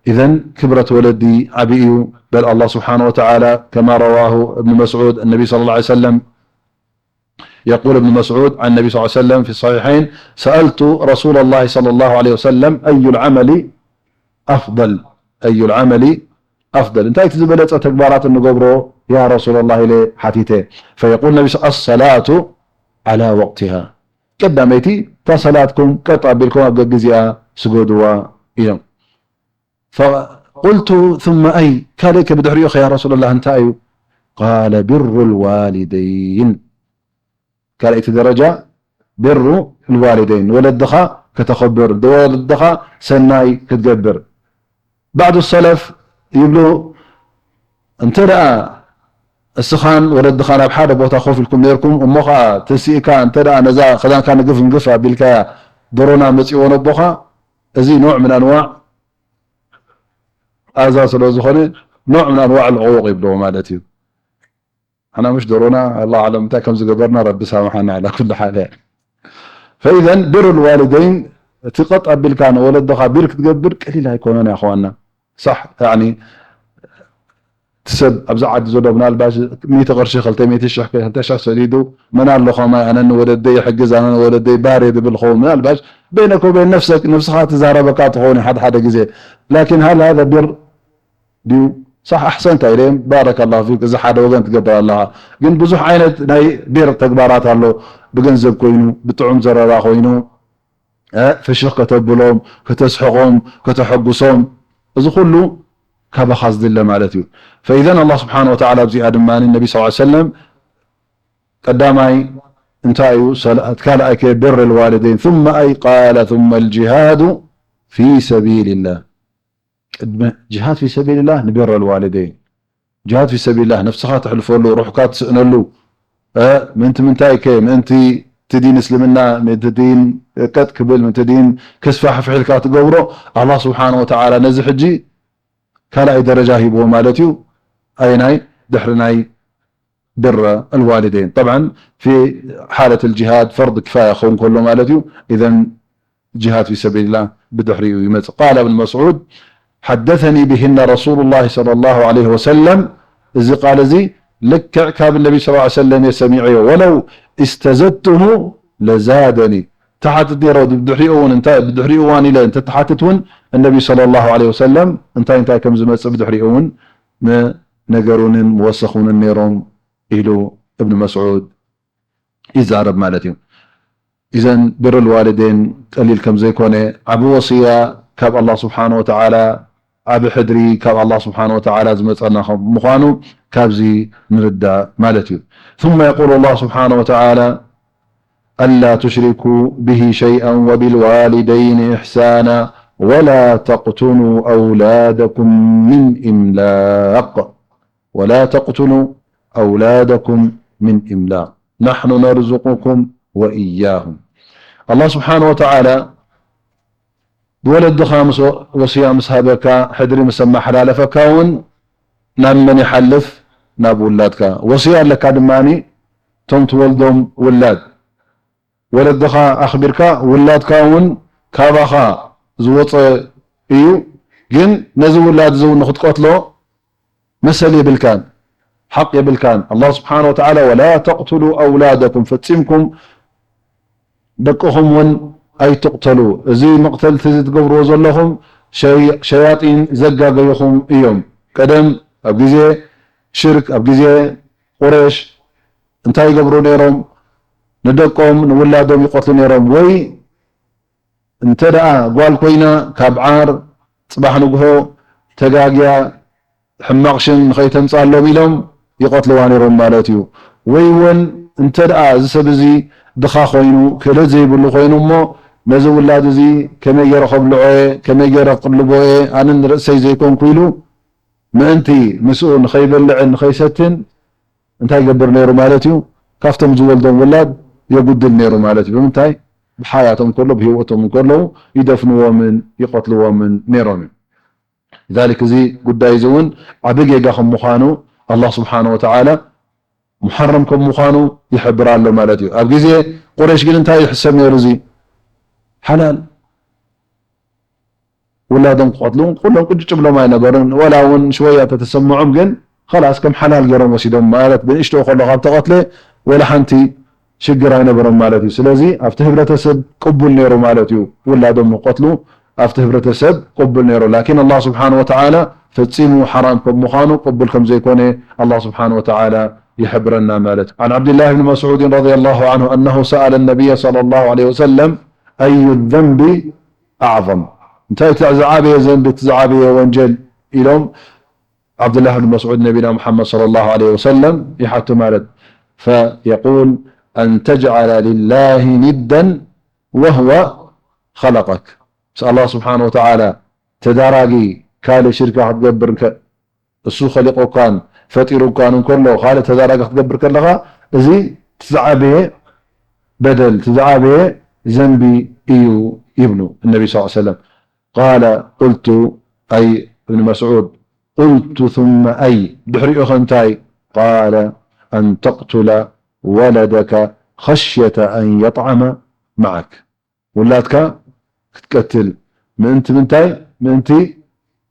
ኢዘን ክብረት ወለዲ ዓቢ እዩ። በል ኣላህ ስብሓነ ወተዓላ ከማ ረዋሁ እብን መስዑድ፣ النبي صلى الله عليه وسلم يقول ابن مسعود عن النبي صلى الله عليه وسلم في الصحيحين: سألت رسول الله صلى الله عليه وسلم: أي العمل أفضل؟ أي العمل أفضل؟ እንታይ እቲ ዝበለጸ ተግባራት እንገብሮ ያ ረሱለላህ ኢለ ሓቲተ። فيقول النبي صلى الله عليه وسلم: الصلاة على وقتها። ቀዳመይቲ እታ ሰላትኩም ቀጥ ኣቢልኩም ኣብ ገግዚኣ ስገድዋ ኢሎም። فقلت: ثم أي؟ ካልእ ከ ብድሕሪኡ ኸ ያ ረሱለላህ እንታይ እዩ? قال: بر الوالدين። ካልኣይቲ ደረጃ بر الوالدين፣ ንወለድኻ ከተኸብር፣ ንወለድኻ ሰናይ ክትገብር። بعض السلف ይብሉ፣ እንተ ደኣ እስኻን ወለድኻን ኣብ ሓደ ቦታ ኮፍ ኢልኩም ነይርኩም፣ እሞ ኸዓ ተሲእካ እንተ ደኣ ነዛ ክዳንካ ንግፍ ንግፍ ኣቢልካያ፣ ዶሮና መጺእዎ ነቦኻ፣ እዚ ኖዕ ምን ኣንዋዕ ኣዛ ስለ ዝኾነ፣ ኖዕ ምን ኣንዋዕ ልዕቑቕ ይብልዎ ማለት እዩ። ንሕና ምሽ ዶሮና፣ ኣላሁ ኣዕለም እንታይ ከም ዝገበርና ረቢ ሳምሓና፣ ዓላ ኩሉ ሓል። ፈኢዘን ብር ልዋሊደይን፣ እቲ ቀጥ ኣቢልካ ንወለድኻ ቢር ክትገብር ቀሊል ኣይኮነን፣ ያ ኣኽዋና። ሳሕ፣ ያዕኒ፣ እቲ ሰብ ኣብዚ ዓዲ ዘሎ ምናልባሽ ሚእቲ ቅርሺ፣ ክልተ ሚእቲ ሽሕ፣ ክልተ ሽሕ ሰዲዱ፣ መን ኣሎ ኸማይ፣ ኣነ ንወለደይ ይሕግዝ፣ ኣነ ንወለደይ ባር እየ ዝብል ኸውን። ምናልባሽ በይነከ ወበይን ነፍሰክ፣ ነፍስኻ ትዛረበካ ትኸውን ሓደ ሓደ ግዜ። ላኪን ሃል ሃዛ ቢር ድዩ? ሳሕ ኣሕሰንታ ኢለዮም፣ ባረከላሁ ፊክ፣ እዚ ሓደ ወገን ትገብር ኣለኻ። ግን ብዙሕ ዓይነት ናይ ቢር ተግባራት ኣሎ። ብገንዘብ ኮይኑ፣ ብጥዑም ዘረባ ኮይኑ፣ እ፣ ፍሽኽ ከተብሎም፣ ከተስሕቖም፣ ከተሐጉሶም፣ እዚ ኩሉ ካባኻ ዝድለ ማለት እዩ። ፈኢዘን ኣላህ ስብሓነ ወተዓላ ኣብዚኣ ድማ ነቢ ሰለላሁ ዐለይሂ ወሰለም ቀዳማይ እንታይ እዩ? ሰላት፣ ካልኣይ ከ ብር ልዋሊደይን፣ ثم ኣይ ቃለ ثم الجهاد في سبيل الله። ቅድሚ ጅሃድ ፊ ሰቢልላህ ንብር ልዋሊደይን። ጅሃድ ፊ ሰቢልላህ ነፍስኻ ተሕልፈሉ፣ ሩሕካ ትስእነሉ። እ፣ ምእንቲ ምንታይ ከ? ምእንቲ እቲ ዲን እስልምና፣ ምእንቲ ዲን ቀጥ ክብል፣ ምእንቲ ዲን ክስፋሕፍሕ ኢልካ ትገብሮ። ኣላህ ስብሓነ ወተዓላ ነዚ ሕጂ ካልኣይ ደረጃ ሂብዎ ማለት እዩ። ኣየናይ? ድሕሪ ናይ ብር ኣልዋሊደይን። ጠብዓን ፊ ሓለት ኣልጅሃድ ፈርድ ክፋያ ክኸውን ከሎ ማለት እዩ። ኢዘን ጅሃድ ፊ ሰቢልላህ ብድሕሪኡ ይመጽእ። ቃለ እብን መስዑድ፣ ሓደሰኒ ብሂነ ረሱሉላህ ሰለላሁ ዐለይሂ ወሰለም፣ እዚ ቃል እዚ ልክዕ ካብ ነቢ ሰለላሁ ዐለይሂ ወሰለም እየ ሰሚዐዮ። ወለው እስተዘድቱሁ ለዛደኒ። ተሓትት ነይረ፣ ብድሕሪኡ እውን እንታይ፣ ብድሕሪኡ እዋን ኢለ እንተተሓትት እውን፣ እነቢ ሰለላሁ ዐለይሂ ወሰለም እንታይ እንታይ ከም ዝመጽእ ብድሕሪኡ እውን ምነገሩንን ምወሰኹንን ነይሮም ኢሉ እብን መስዑድ ይዛረብ ማለት እዩ። ኢዘን ብር ልዋሊደይን ቀሊል ከም ዘይኮነ፣ ዓቢ ወስያ ካብ ኣላህ ስብሓነ ወተዓላ፣ ዓቢ ሕድሪ ካብ ኣላህ ስብሓነ ወተዓላ ዝመጸና ከም ምዃኑ ካብዚ ንርዳእ ማለት እዩ። ثم يقول الله سبحانه وتعالى: ألا تشركوا به شيئا وبالوالدين إحسانا ولا تقتلوا أولادكم من إملاق. ولا تقتلوا أولادكم من إملاق نحن نرزقكم وإياهم. ኣላህ ስብሓነ ወተዓላ ብወለድኻ ምስ ወ-፣ ወስያ ምስ ሃበካ፣ ሕድሪ ምስ ኣመሓላለፈካ እውን ናብ መን ይሓልፍ? ናብ ውላድካ። ወስያ ኣለካ ድማ እቶም ትወልዶም ውላድ። ወለድኻ ኣኽቢርካ፣ ውላድካ እውን ካባኻ ዝወፀ እዩ። ግን ነዚ ውላድ እዚ እውን ንኽትቀትሎ መሰል የብልካን፣ ሓቅ የብልካን። ኣላህ ስብሓነ ወተዓላ፣ "ወላ ተቅቱሉ ኣውላደኩም"፣ ፈጺምኩም ደቅኹም እውን ኣይትቕተሉ። እዚ መቕተልቲ እዚ ትገብርዎ ዘለኹም ሸይ-፣ ሸያጢን ዘጋገዩኹም እዮም። ቀደም ኣብ ግዜ ሽርክ፣ ኣብ ግዜ ቁረሽ እንታይ ይገብሩ ነይሮም? ንደቆም ንውላዶም ይቐትሉ ነይሮም። ወይ እንተ ደኣ ጓል ኮይና ካብ ዓር ጽባሕ ንግሆ ተጋግያ ሕማቕ ሽም ንኸይተምጻሎም ኢሎም ይቐትልዋ ነይሮም ማለት እዩ። ወይ እውን እንተ ደኣ እዚ ሰብ እዚ ድኻ ኮይኑ፣ ክእለት ዘይብሉ ኮይኑ እሞ ነዚ ውላድ እዚ ከመይ ገይረ ከብልዖ እየ፣ ከመይ ገይረ ክቕልቦ እየ፣ ኣነ ንርእሰይ ዘይኮንኩ ኢሉ ምእንቲ ምስኡ ንኸይበልዕን ንኸይሰትን እንታይ ይገብር ነይሩ ማለት እዩ? ካብቶም ዝወልዶም ውላድ የጉድል ነይሩ ማለት እዩ። ብምንታይ? ብሓያቶም ከሎ፣ ብህይወቶም እንከለዉ ይደፍንዎምን ይቐትልዎምን ነይሮም እዮም። ذلك እዚ ጉዳይ እዚ እውን ዓቢ ጌጋ ከም ምዃኑ ኣላህ ስብሓነ ወተዓላ ሙሓረም ከም ምዃኑ ይሕብር ኣሎ ማለት እዩ። ኣብ ግዜ ቁረይሽ ግን እንታይ ይሕሰብ ነይሩ? እዚ ሓላል ውላዶም ክቐትሉ ኩሎም ቅጭጭ ብሎም ኣይነበርን። ወላ እውን ሽወያ ተተሰምዖም ግን ኸላስ ከም ሓላል ገይሮም ወሲዶም ማለት ብንእሽቶ ከሎ ካብ ተቐትለ ወላ ሓንቲ ሽግር ኣይነበሮም ማለት እዩ። ስለዚ ኣብቲ ህብረተሰብ ቅቡል ነይሩ ማለት እዩ ውላዶም ክቐትሉ ኣብቲ ህብረተሰብ ቅቡል ነይሩ። ላኪን ኣላህ ስብሓነ ወተዓላ ፈጺሙ ሓራም ከም ምዃኑ ቅቡል ከም ዘይኮነ ኣላህ ስብሓነ ወተዓላ ይሕብረና ማለት እዩ። عن عبد الله بن مسعود رضي الله عنه أنه سأل النبي صلى الله عليه وسلم أي الذنب أعظم؟ እንታይ እቲ ዝዓበየ ዘንቢ፣ እቲ ዝዓበየ ወንጀል ኢሎም ዓብዱላህ ብን መስዑድ ነቢና ሙሓመድ ሰለላሁ ዐለይሂ ወሰለም ይሓቱ ማለት። فيقول أن تجعل لله ندا وهو خلقك. ምስ ኣላህ ስብሓነ ወተዓላ ተዳራጊ ካልእ ሽርካ ክትገብር እንከ-፣ እሱ ኸሊቑካን ፈጢሩካን እንከሎ ካልእ ተዳራጊ ክትገብር ከለኻ፣ እዚ እቲ ዝዓበየ በደል፣ እቲ ዝዓበየ ዘንቢ እዩ ይብሉ እነቢ ሰለላሁ ዐለይሂ ወሰለም። ቃለ ቁልቱ፣ ኣይ እብን መስዑድ፣ ቁልቱ ثم ኣይ፣ ድሕሪኡ ኸ እንታይ? ቃለ ኣን ተቅቱለ ወለደከ ኸሽየተ ኣን የጥዓመ መዓክ። ውላድካ ክትቀትል ምእንቲ ምንታይ? ምእንቲ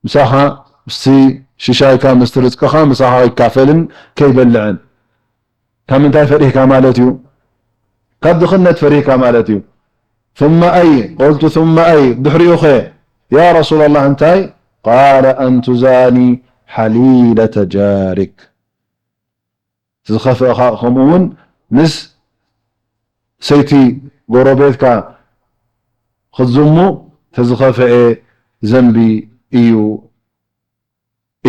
ምሳኻ፣ ምስቲ ሽሻይካ፣ ምስቲ ርዝቅኻ ምሳኻ ከይካፈልን ከይበልዕን። ካብ ምንታይ ፈሪህካ ማለት እዩ? ካብ ድኽነት ፈሪህካ ማለት እዩ። ثم ኣይ፣ قلت ثم ኣይ፣ ድሕሪኡ ኸ? ያ ረሱለላህ፣ እንታይ? ቃለ ኣን ቱዛኒ حليلة جارك. ዝኸፍእኻ ከምኡ እውን ምስ ሰይቲ ጎረቤትካ ክትዝሙ ተዝኸፍአ ዘንቢ እዩ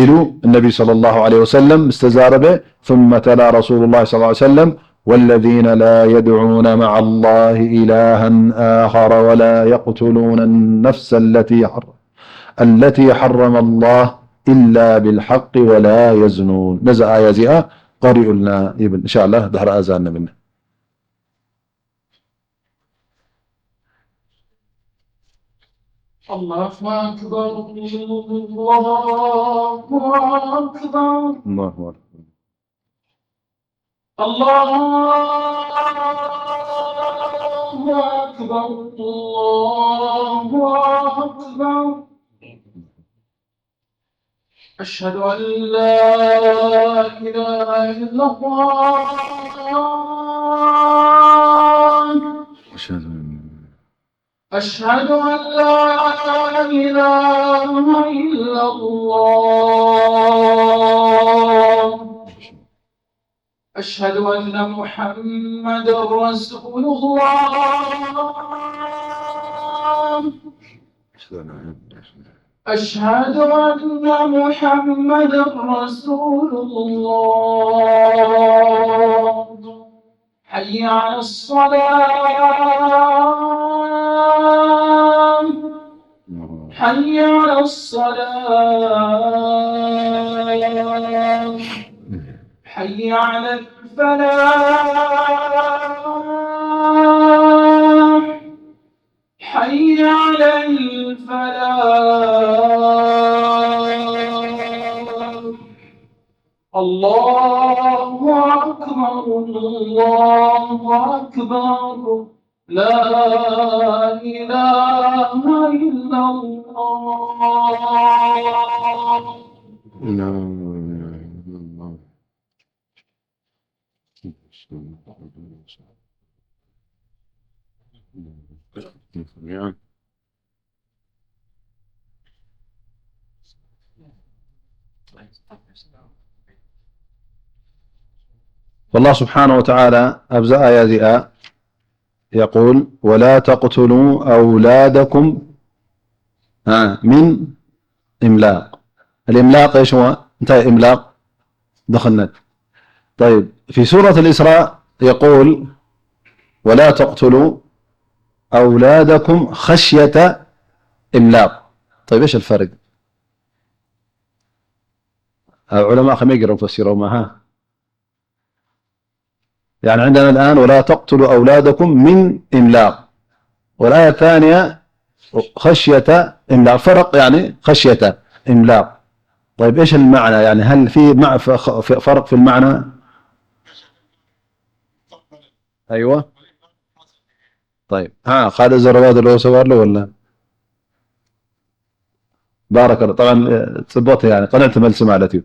ኢሉ እነቢ ሰለላሁ ዐለይሂ ወሰለም ምስ ተዛረበ፣ ثم تلا رسول الله صلى الله عليه وسلم: والذين لا يدعون مع الله إلها آخر ولا يقتلون النفس التي حرم التي حرم الله إلا بالحق ولا يزنون. ነዛ ኣያ እዚኣ ቀሪኡልና ይብል። እንሻላ ድሕሪ ኣዛን ንምነ። الله أكبر، الله أكبر، الله أكبر، الله أكبر، الله أكبر. أشهد أن لا إله إلا الله. أشهد أن أشهد أن لا إله إلا الله. أشهد أن محمدا رسول الله. أشهد أن محمدا رسول الله. حي على الصلاة. حي على الصلاة. حي على الفلاح. حي على الفلاح. الله أكبر، الله أكبر. لا إله إلا الله. لا إله إلا الله. والله سبحانه وتعالى أبزأ يا يقول: ولا تقتلوا أولادكم، ها، من إملاق. الإملاق إيش هو؟ أنت إملاق دخلنا. طيب، في سورة الإسراء يقول: ولا تقتلوا أولادكم خشية إملاق. طيب، إيش الفرق؟ العلماء خم يقرأوا فسروا ما ها. يعني عندنا الآن: ولا تقتلوا أولادكم من إملاق. والآية الثانية: خشية إملاق. فرق، يعني، خشية إملاق. طيب، إيش المعنى؟ يعني، هل في مع-، ف-، خ-، ف-، فرق في المعنى؟ أيوة. طيب، ها، خالد زربات اللي هو سوار له ولا؟ بارك الله. طبعًا، آه، ጽቡቕ፣ يعني، ቅንዕቲ መልሲ ማለት እዩ።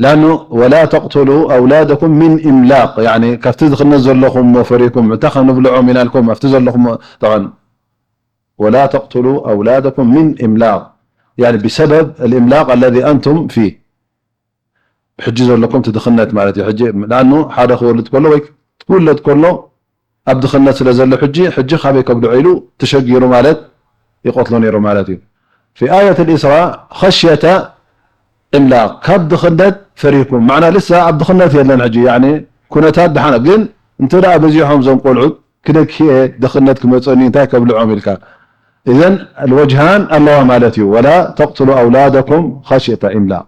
لأنه ولا تقتلوا أولادكم من إملاق، يعني፣ ካብቲ ድኽነት ዘለኹም ፈሪኩም፣ እንታይ ከም ንብልዖም ኢና ኢልኩም፣ ኣብቲ ዘለኹም፣ طبعًا، ولا تقتلوا أولادكم من إملاق، يعني، بسبب الإملاق الذي أنتم فيه. ሕጂ ዘለኩም እቲ ድኽነት ማለት እዩ። ሕጂ፣ لأنه ሓደ ክወልድ ከሎ ወይ ክትውለድ ከሎ ኣብ ድኽነት ስለ ዘሎ ሕጂ፣ ሕጂ ካበይ ከብልዖ ኢሉ ተሸጊሩ ማለት ይቐትሎ ነይሩ ማለት እዩ። في آية الإسراء خشية إملاق، ካብ ድኽነት ፈሪህኩም። ማዕና ልሳ ኣብ ድኽነት የለን ሕጂ፣ ያኒ ኩነታት ደሓን፣ ግን እንተ ደኣ በዚሖም እዞም ቆልዑት ክደክየ ድኽነት ክመጸኒ እንታይ ከብልዖም ኢልካ። إذن الوجهان ኣለዋ ማለት እዩ። ولا تقتلوا أولادكم خشية إملاق.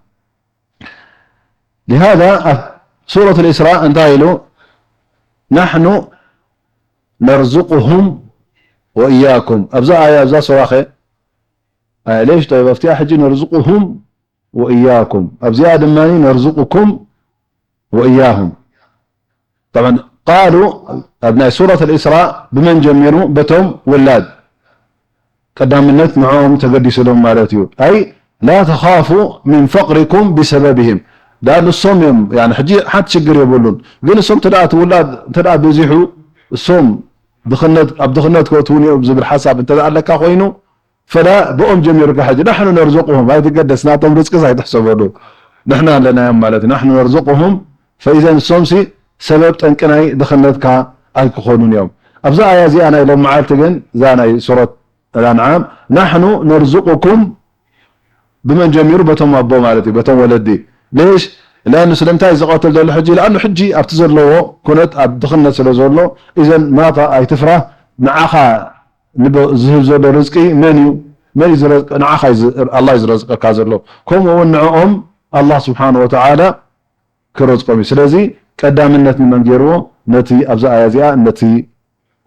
لهذا ኣብ ሱረት الإسراء እንታይ ኢሉ? نحن نرزقهم وإياكم። ኣብዛ ኣያ፣ ኣብዛ ሱራ ኸ? ኣይ፣ ليش طيب؟ ኣብቲኣ ሕጂ نرزقهم وإياكم። ኣብዚኣ ድማ نرزقكم وإياهم. طبعا قالوا ኣብ ናይ ሱረት الإسراء ብመን ጀሚሩ? በቶም ውላድ። ቀዳምነት ንዕኦም ተገዲስሎም ማለት እዩ። أي لا تخافوا من فقركم بسببهم። ዳ ንሶም እዮም፣ ያኒ ሕጂ ሓንቲ ሽግር የብሉን። ግን እሶም እንተ ደኣ እቲ ውላድ እንተ ደኣ በዚሑ፣ እሶም ድኽነት፣ ኣብ ድኽነት ክእትዉኒ እዮም ዝብል ሓሳብ እንተ ደኣ ኣለካ ኮይኑ፣ ፈላ ብኦም ጀሚርካ ሕጂ نحن نرزقهم ኣይትገደስ፣ ናቶም ርዝቅስ ኣይትሕሰበሉ። ንሕና ኣለናዮም ማለት እዩ። ናሕኑ ነርዝቁሁም፣ ፈኢዘን እሶምሲ ሰበብ ጠንቂ ናይ ድኽነትካ ኣይክኾኑን እዮም። ኣብዛ ኣያ እዚኣ ናይ ሎም መዓልቲ ግን፣ እዛ ናይ ሱረት ኣልኣንዓም፣ ናሕኑ ነርዝቁኩም ብመን ጀሚሩ? በቶም ኣቦ ማለት እዩ፣ በቶም ወለዲ። ሌሽ? ለኣኑ ስለምንታይ ዝቐትል ዘሎ ሕጂ? ለኣኑ ሕጂ ኣብቲ ዘለዎ ኩነት ኣብ ድኽነት ስለ ዘሎ፣ ኢዘን ናታ ኣይትፍራህ፣ ንዓኻ ንበ-፣ ዝህብ ዘሎ ርዝቂ መን እዩ? መን እዩ ዝረዝቅ? ንዓኻ እዩ ዝ-፣ ኣላህ እዩ ዝረዝቀካ ዘሎ። ከምኡ እውን ንዕኦም ኣላህ ስብሓን ወተዓላ ክረዝቆም እዩ። ስለዚ ቀዳምነት ንመን ገይርዎ? ነቲ ኣብዛ ኣያ እዚኣ ነቲ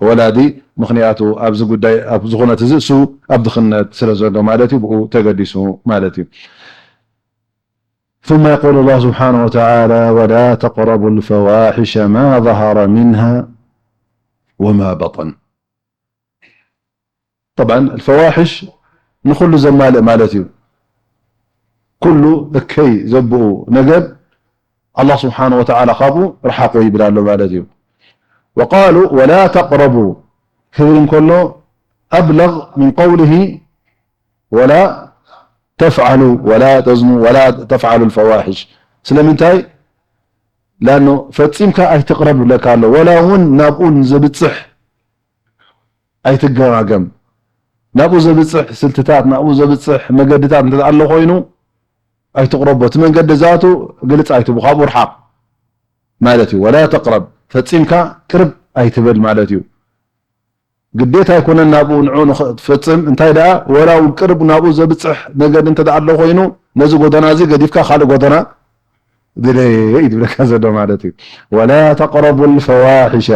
ወላዲ። ምኽንያቱ ኣብዚ ጉዳይ ኣብ ዝኾነት እዚ እሱ ኣብ ድኽነት ስለ ዘሎ ማለት እዩ፣ ብኡ ተገዲሱ ማለት እዩ። ثم يقول الله سبحانه وتعالى: ولا تقربوا الفواحش ما ظهر منها وما بطن. طبعا الفواحش ንኹሉ ዘማልእ ማለት እዩ። ኩሉ እከይ ዘብኡ ነገር ኣላህ ስብሓነ ወተዓላ ካብኡ ርሓቑ ይብል ኣሎ ማለት እዩ። وقالوا ولا تقربوا ክብል እንከሎ أبلغ من قوله ولا تفعلوا ولا تزنوا ولا تفعلوا الفواحش። ስለምንታይ? ላኖ ፈጺምካ ኣይትቕረብ ይብለካ ኣሎ። ወላ እውን ናብኡ ንዘብጽሕ ኣይትገማገም። ናብኡ ዘብጽሕ ስልትታት፣ ናብኡ ዘብጽሕ መገድታት እንተ ኣሎ ኮይኑ ኣይትቕረቦ። እቲ መንገዲ ዛቱ ግልጽ ኣይትቡ፣ ካብኡ ርሓቕ ማለት እዩ። ወላ ተቕረብ፣ ፈጺምካ ቅርብ ኣይትበል ማለት እዩ። ግዴታ ኣይኮነን ናብኡ ንዑ ንኽትፈጽም። እንታይ ደኣ፣ ወላ እውን ቅርብ ናብኡ ዘብጽሕ ነገር እንተ ደኣ ኣሎ ኮይኑ፣ ነዚ ጎደና እዚ ገዲፍካ ካልእ ጎደና ድለየ እዩ ዝብለካ ዘሎ ማለት እዩ። ولا تقربوا الفواحش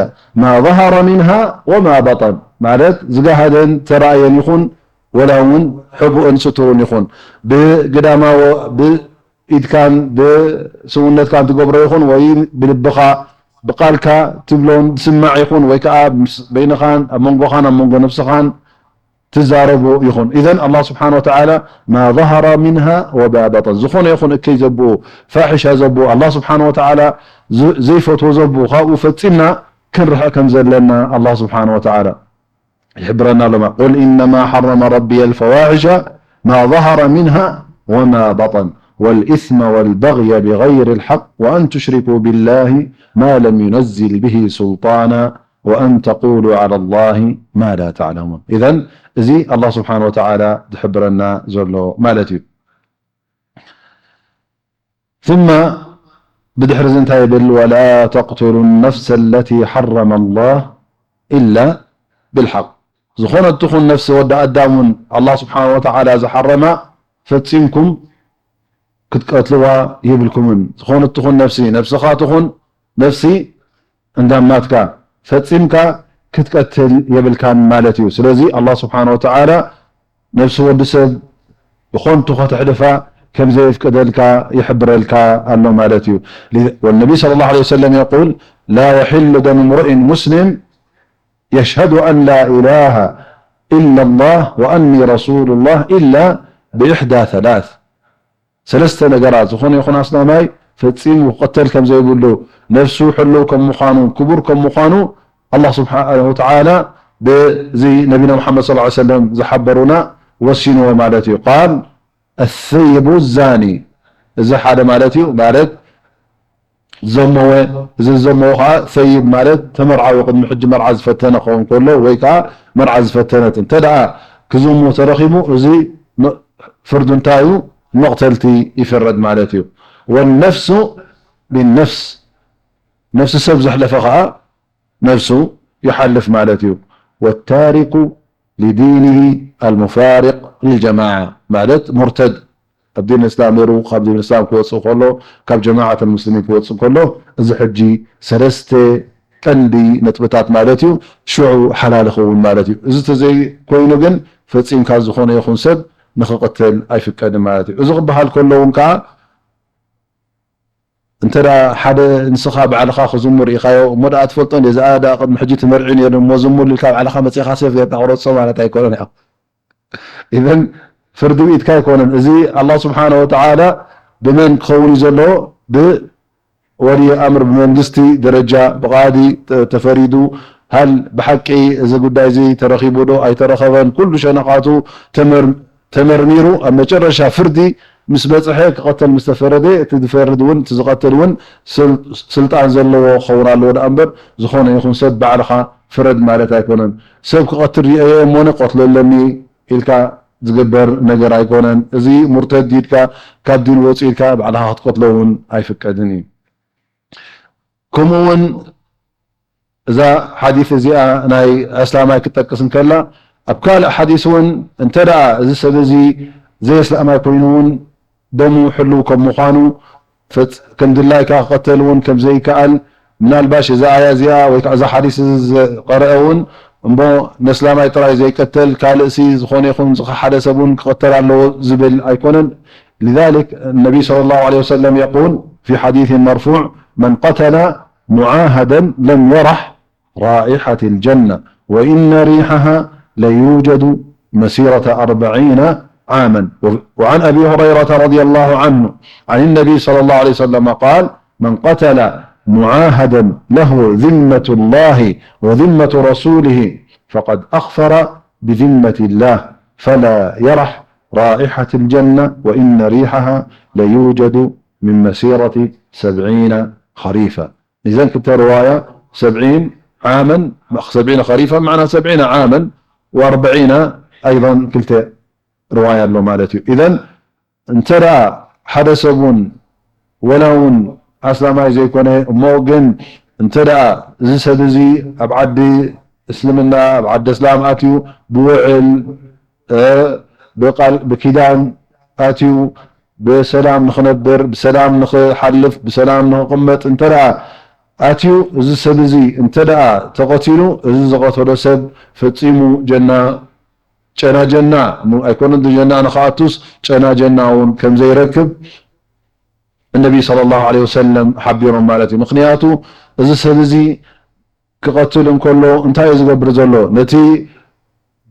ما ظهر منها وما بطن ማለት ዝጋሃደን ተራእየን ይኹን፣ ወላ እውን ሕቡእን ስቱሩን ይኹን፣ ብግዳማዎ፣ ብ ኢድካን ብስውነትካን ትገብሮ ይኹን ወይ ብልብኻ ብቃልካ ትብሎን ዝስማዕ ይኹን ወይ ከዓ ምስ በይንኻን ኣብ መንጎኻን ኣብ መንጎ ነብስኻን ትዛረቡ ይኹን። ኢዘን ኣላህ ስብሓነ ወተዓላ ማ ظهر منها وما بطن ዝኾነ ይኹን እከይ ዘብኡ ፋሒሻ ዘብኡ ኣላህ ስብሓነ ወተዓላ ዝ-፣ ዘይፈትዎ ዘብኡ ካብኡ ፈጺምና ክንርሕቕ ከም ዘለና ኣላህ ስብሓነ ወተዓላ ይሕብረና ኣሎ። قل إنما حرم ربي الفواحش ما ظهر منها وما بطن والإثم والبغي بغير الحق وأن تشركوا بالله ما لم ينزل به سلطانا وأن تقولوا على الله ما لا تعلمون። إذن እዚ ኣላህ ስብሓነ ወተዓላ ዝሕብረና ዘሎ ማለት እዩ። ثم ብድሕሪ እዚ እንታይ ይብል? ولا تقتلوا النفس التي حرم الله إلا بالحق ዝኾነት ትኹን ነፍሲ ወዲ ኣዳም እውን ኣላህ ስብሓነ ወተዓላ ዝሓረማ ፈጺምኩም ክትቀትልዋ የብልኩምን። ዝኾነት ትኹን ነፍሲ፣ ነፍስኻ ትኹን ነፍሲ እንዳማትካ ፈጺምካ ክትቀትል የብልካን ማለት እዩ። ስለዚ ኣላህ ስብሓነ ወተዓላ ነፍሲ ወዲ ሰብ ብኾንቱ ከተሕልፋ ከም ዘየፍቅደልካ ይሕብረልካ ኣሎ ማለት እዩ። والنبي صلى الله عليه وسلم يقول: لا يحل دم امرئ مسلم يشهد أن لا إله إلا الله وأني رسول الله إلا بإحدى ثلاث ሰለስተ ነገራት፣ ዝኾነ ይኹን ኣስላማይ ፈጺሙ ክቐተል ከም ዘይብሉ፣ ነፍሱ ሕልው ከም ምዃኑ፣ ክቡር ከም ምዃኑ፣ ኣላህ ስብሓነሁ ወተዓላ በዚ ነቢና ሙሓመድ ሰለላሁ ዐለይሂ ወሰለም ዝሓበሩና ወሲንዎ ማለት እዩ። ቃል፣ الثيب الزاني፣ እዚ ሓደ ማለት እዩ። ማለት ዘመወ፣ እዚ ዘመወ ከዓ ሰይብ ማለት ተመርዓዊ፣ ቅድሚ ሕጂ መርዓ ዝፈተነ ክኸውን ከሎ ወይ ከዓ መርዓ ዝፈተነት እንተ ደኣ ክዝሙ ተረኺቡ፣ እዚ መ-፣ ፍርዱ እንታይ እዩ? መቕተልቲ ይፍረድ ማለት እዩ። والنفس بالنفس፣ ነፍሲ ሰብ ዘሕለፈ ከዓ ነፍሱ ይሓልፍ ማለት እዩ። والتارك لدينه المفارق للجماعة ማለት ሙርተድ፣ ኣብ ዲን እስላም ነይሩ ካብ ዲን እስላም ክወፅእ ከሎ፣ ካብ ጀማዓት ሙስሊሚን ክወፅእ ከሎ፣ እዚ ሕጂ ሰለስተ ቀንዲ ነጥብታት ማለት እዩ፣ ሽዑ ሓላል ይኸውን ማለት እዩ። እዚ ተዘይኮይኑ ግን ፈፂምካ ዝኾነ ይኹን ሰብ ንኽቕተል ኣይፍቀድን ማለት እዩ። እዚ ክበሃል ከሎ እውን ከዓ እንተ ደኣ ሓደ ንስኻ ባዕልኻ ክዝሙ ርኢኻዮ፣ እሞ ደኣ ትፈልጦ እንዴ፣ እዚኣ ደኣ ቅድሚ ሕጂ ትመርዒ ነይሩ፣ እሞ ዝሙል ኢልካ ባዕልኻ መጺኻ ሴፍ ጌርካ ክረጾ ማለት ኣይኮነን። ያው ኢዘን ፍርዲ ብኢድካ ኣይኮነን። እዚ ኣላህ ስብሓነ ወተዓላ ብመን ክኸውን እዩ ዘለዎ? ብወልይ ኣምር፣ ብመንግስቲ ደረጃ፣ ብቃዲ ተ-፣ ተፈሪዱ፣ ሃል ብሓቂ እዚ ጉዳይ እዚ ተረኺቡ ዶ ኣይተረኸበን፣ ኩሉ ሸነኻቱ ተመር-፣ ተመርሚሩ፣ ኣብ መጨረሻ ፍርዲ ምስ በጽሐ ክቐተል ምስ ተፈረደ፣ እቲ ዝፈርድ እውን፣ እቲ ዝቐትል እውን ስል-፣ ስልጣን ዘለዎ ክኸውን ኣለዎ ደኣ እምበር፣ ዝኾነ ይኹን ሰብ ባዕልኻ ፍረድ ማለት ኣይኮነን። ሰብ ክቐትል ሪኤዮ እሞነ ክቐትሎ ኣለኒ ኢልካ ዝግበር ነገር ኣይኮነን። እዚ ሙርተድ ኢልካ ካብ ዲን ወፂኡ ኢልካ ባዕልኻ ክትቀትሎ እውን ኣይፍቀድን እዩ። ከምኡ እውን እዛ ሓዲስ እዚኣ ናይ ኣስላማይ ክትጠቅስ እንከላ፣ ኣብ ካልእ ሓዲስ እውን እንተ ደኣ እዚ ሰብ እዚ ዘየስላማይ ኮይኑ እውን ደሙ ሕሉው ከም ምዃኑ ፈጽ-፣ ከም ድላይካ ክቐተል እውን ከም ዘይከኣል፣ ምናልባሽ እዛ ኣያ እዚኣ ወይ ከዓ እዛ ሓዲስ እዚ ዝቐረአ እውን እሞ ነስላማይ ጥራይ ዘይቀተል ካልእሲ ዝኾነ ይኹን ዝኸሓደ ሰብ እውን ክቐተል ኣለዎ ዝብል ኣይኮነን። لذلك النبي صلى الله عليه وسلم يقول في حديث مرفوع: من قتل معاهدا لم يرح رائحة الجنة وإن ريحها ليوجد مسيرة أربعين عاما. وعن أبي هريرة رضي الله عنه عن النبي صلى الله عليه وسلم قال: من قتل معاهدا له ذمة الله وذمة رسوله فقد أخفر بذمة الله فلا يرح رائحة الجنة وإن ريحها ليوجد من مسيرة سبعين خريفا. إذن كنت رواية سبعين عاما، سبعين خريفا معنى سبعين عاما وأربعين أيضا كلتا رواية له مالتي. إذن እንተ ደኣ ሓደ ሰብ እውን ወላ እውን ኣስላማይ ዘይኮነ እሞ ግን እንተ ደኣ እዚ ሰብ እዚ ኣብ ዓዲ እስልምና ኣብ ዓዲ እስላም ኣትዩ ብውዕል ብቃል ብኪዳን ኣትዩ ብሰላም ንኽነብር ብሰላም ንኽሓልፍ ብሰላም ንኽቕመጥ እንተ ደኣ ኣትዩ እዚ ሰብ እዚ እንተ ደኣ ተቐቲሉ እዚ ዝቐተሎ ሰብ ፈጺሙ ጀና ጨና ጀና ኣይኮነን ጀና ንኽኣቱስ ጨና ጀና እውን ከም ዘይረክብ እነቢ صلى الله عليه وسلم ሓቢሮም ማለት እዩ። ምኽንያቱ እዚ ሰብ እዚ ክቐትል እንከሎ እንታይ እዩ ዝገብር ዘሎ? ነቲ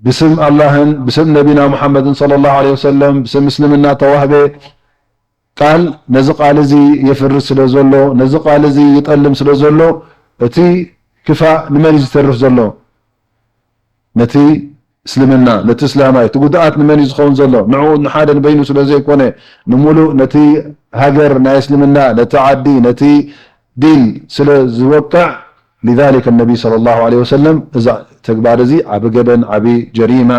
ብስም ኣላህን ብስም ነቢና ሙሓመድን صلى الله عليه وسلم ብስም እስልምና ተዋህበ ቃል ነዚ ቃል እዚ የፍርስ ስለ ዘሎ ነዚ ቃል እዚ ይጠልም ስለ ዘሎ እቲ ክፋእ ንመን እዩ ዝተርፍ ዘሎ? ነቲ እስልምና ነቲ እስላማይ እቲ ጉድኣት ንመን እዩ ዝኸውን ዘሎ? ንዕኡ ንሓደ ንበይኑ ስለ ዘይኮነ ንምሉእ ነቲ ሃገር ናይ እስልምና ነቲ ዓዲ ነቲ ዲን ስለ ዝወቅዕ لذلك النبي صلى الله عليه وسلم እዛ ተግባር እዚ ዓቢ ገበን ዓቢ ጀሪማ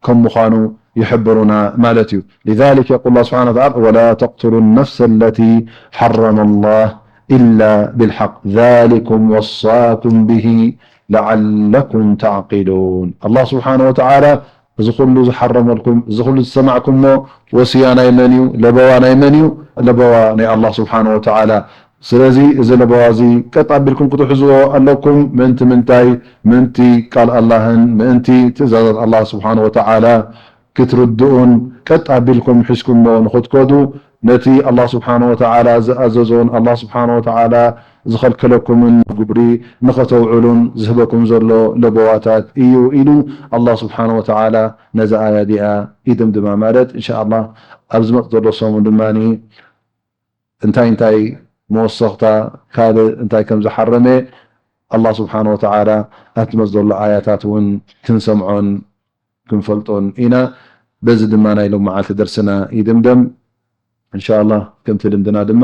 ከም ምዃኑ ይሕብሩና ማለት እዩ። لذلك يقول الله سبحانه وتعالى: ولا تقتلوا النفس التي حرم الله إلا بالحق ذلكم وصاكم به لعلكم تعقلون. الله سبحانه وتعالى እዚ ኩሉ ዝሓረመልኩም እዚ ኩሉ ዝሰማዕኩሞ ወስያ ናይ መን እዩ? ለበዋ ናይ መን እዩ? ለበዋ ናይ ኣላህ ስብሓን ወተዓላ። ስለዚ እዚ ለበዋ እዚ ቀጥ ኣቢልኩም ክትሕዝዎ ኣለኩም። ምእንቲ ምንታይ? ምእንቲ ቃል ኣላህን ምእንቲ ትእዛዛት ኣላህ ስብሓን ወተዓላ ክትርድኡን ቀጥ ኣቢልኩም ሒዝኩሞ ንኽትከዱ ነቲ ኣላህ ስብሓን ወተዓላ ዝኣዘዞን ኣላህ ስብሓን ወተዓላ ዝኸልከለኩምን ግብሪ ንኸተውዕሉን ዝህበኩም ዘሎ ለበዋታት እዩ ኢሉ ኣላህ ስብሓን ወተዓላ ነዛ ኣያ እዚኣ ይድምድማ። ማለት እንሻ ኣላህ ኣብ ዝመጽእ ዘሎ ሰሙን ድማ እንታይ እንታይ መወሰኽታ ካልእ እንታይ ከም ዝሓረመ ኣላህ ስብሓን ወተዓላ ኣብቲ መጽእ ዘሎ ኣያታት እውን ክንሰምዖን ክንፈልጦን ኢና። በዚ ድማ ናይ ሎም መዓልቲ ደርስና ይድምደም። እንሻ ኣላህ ከምቲ ልምድና ድማ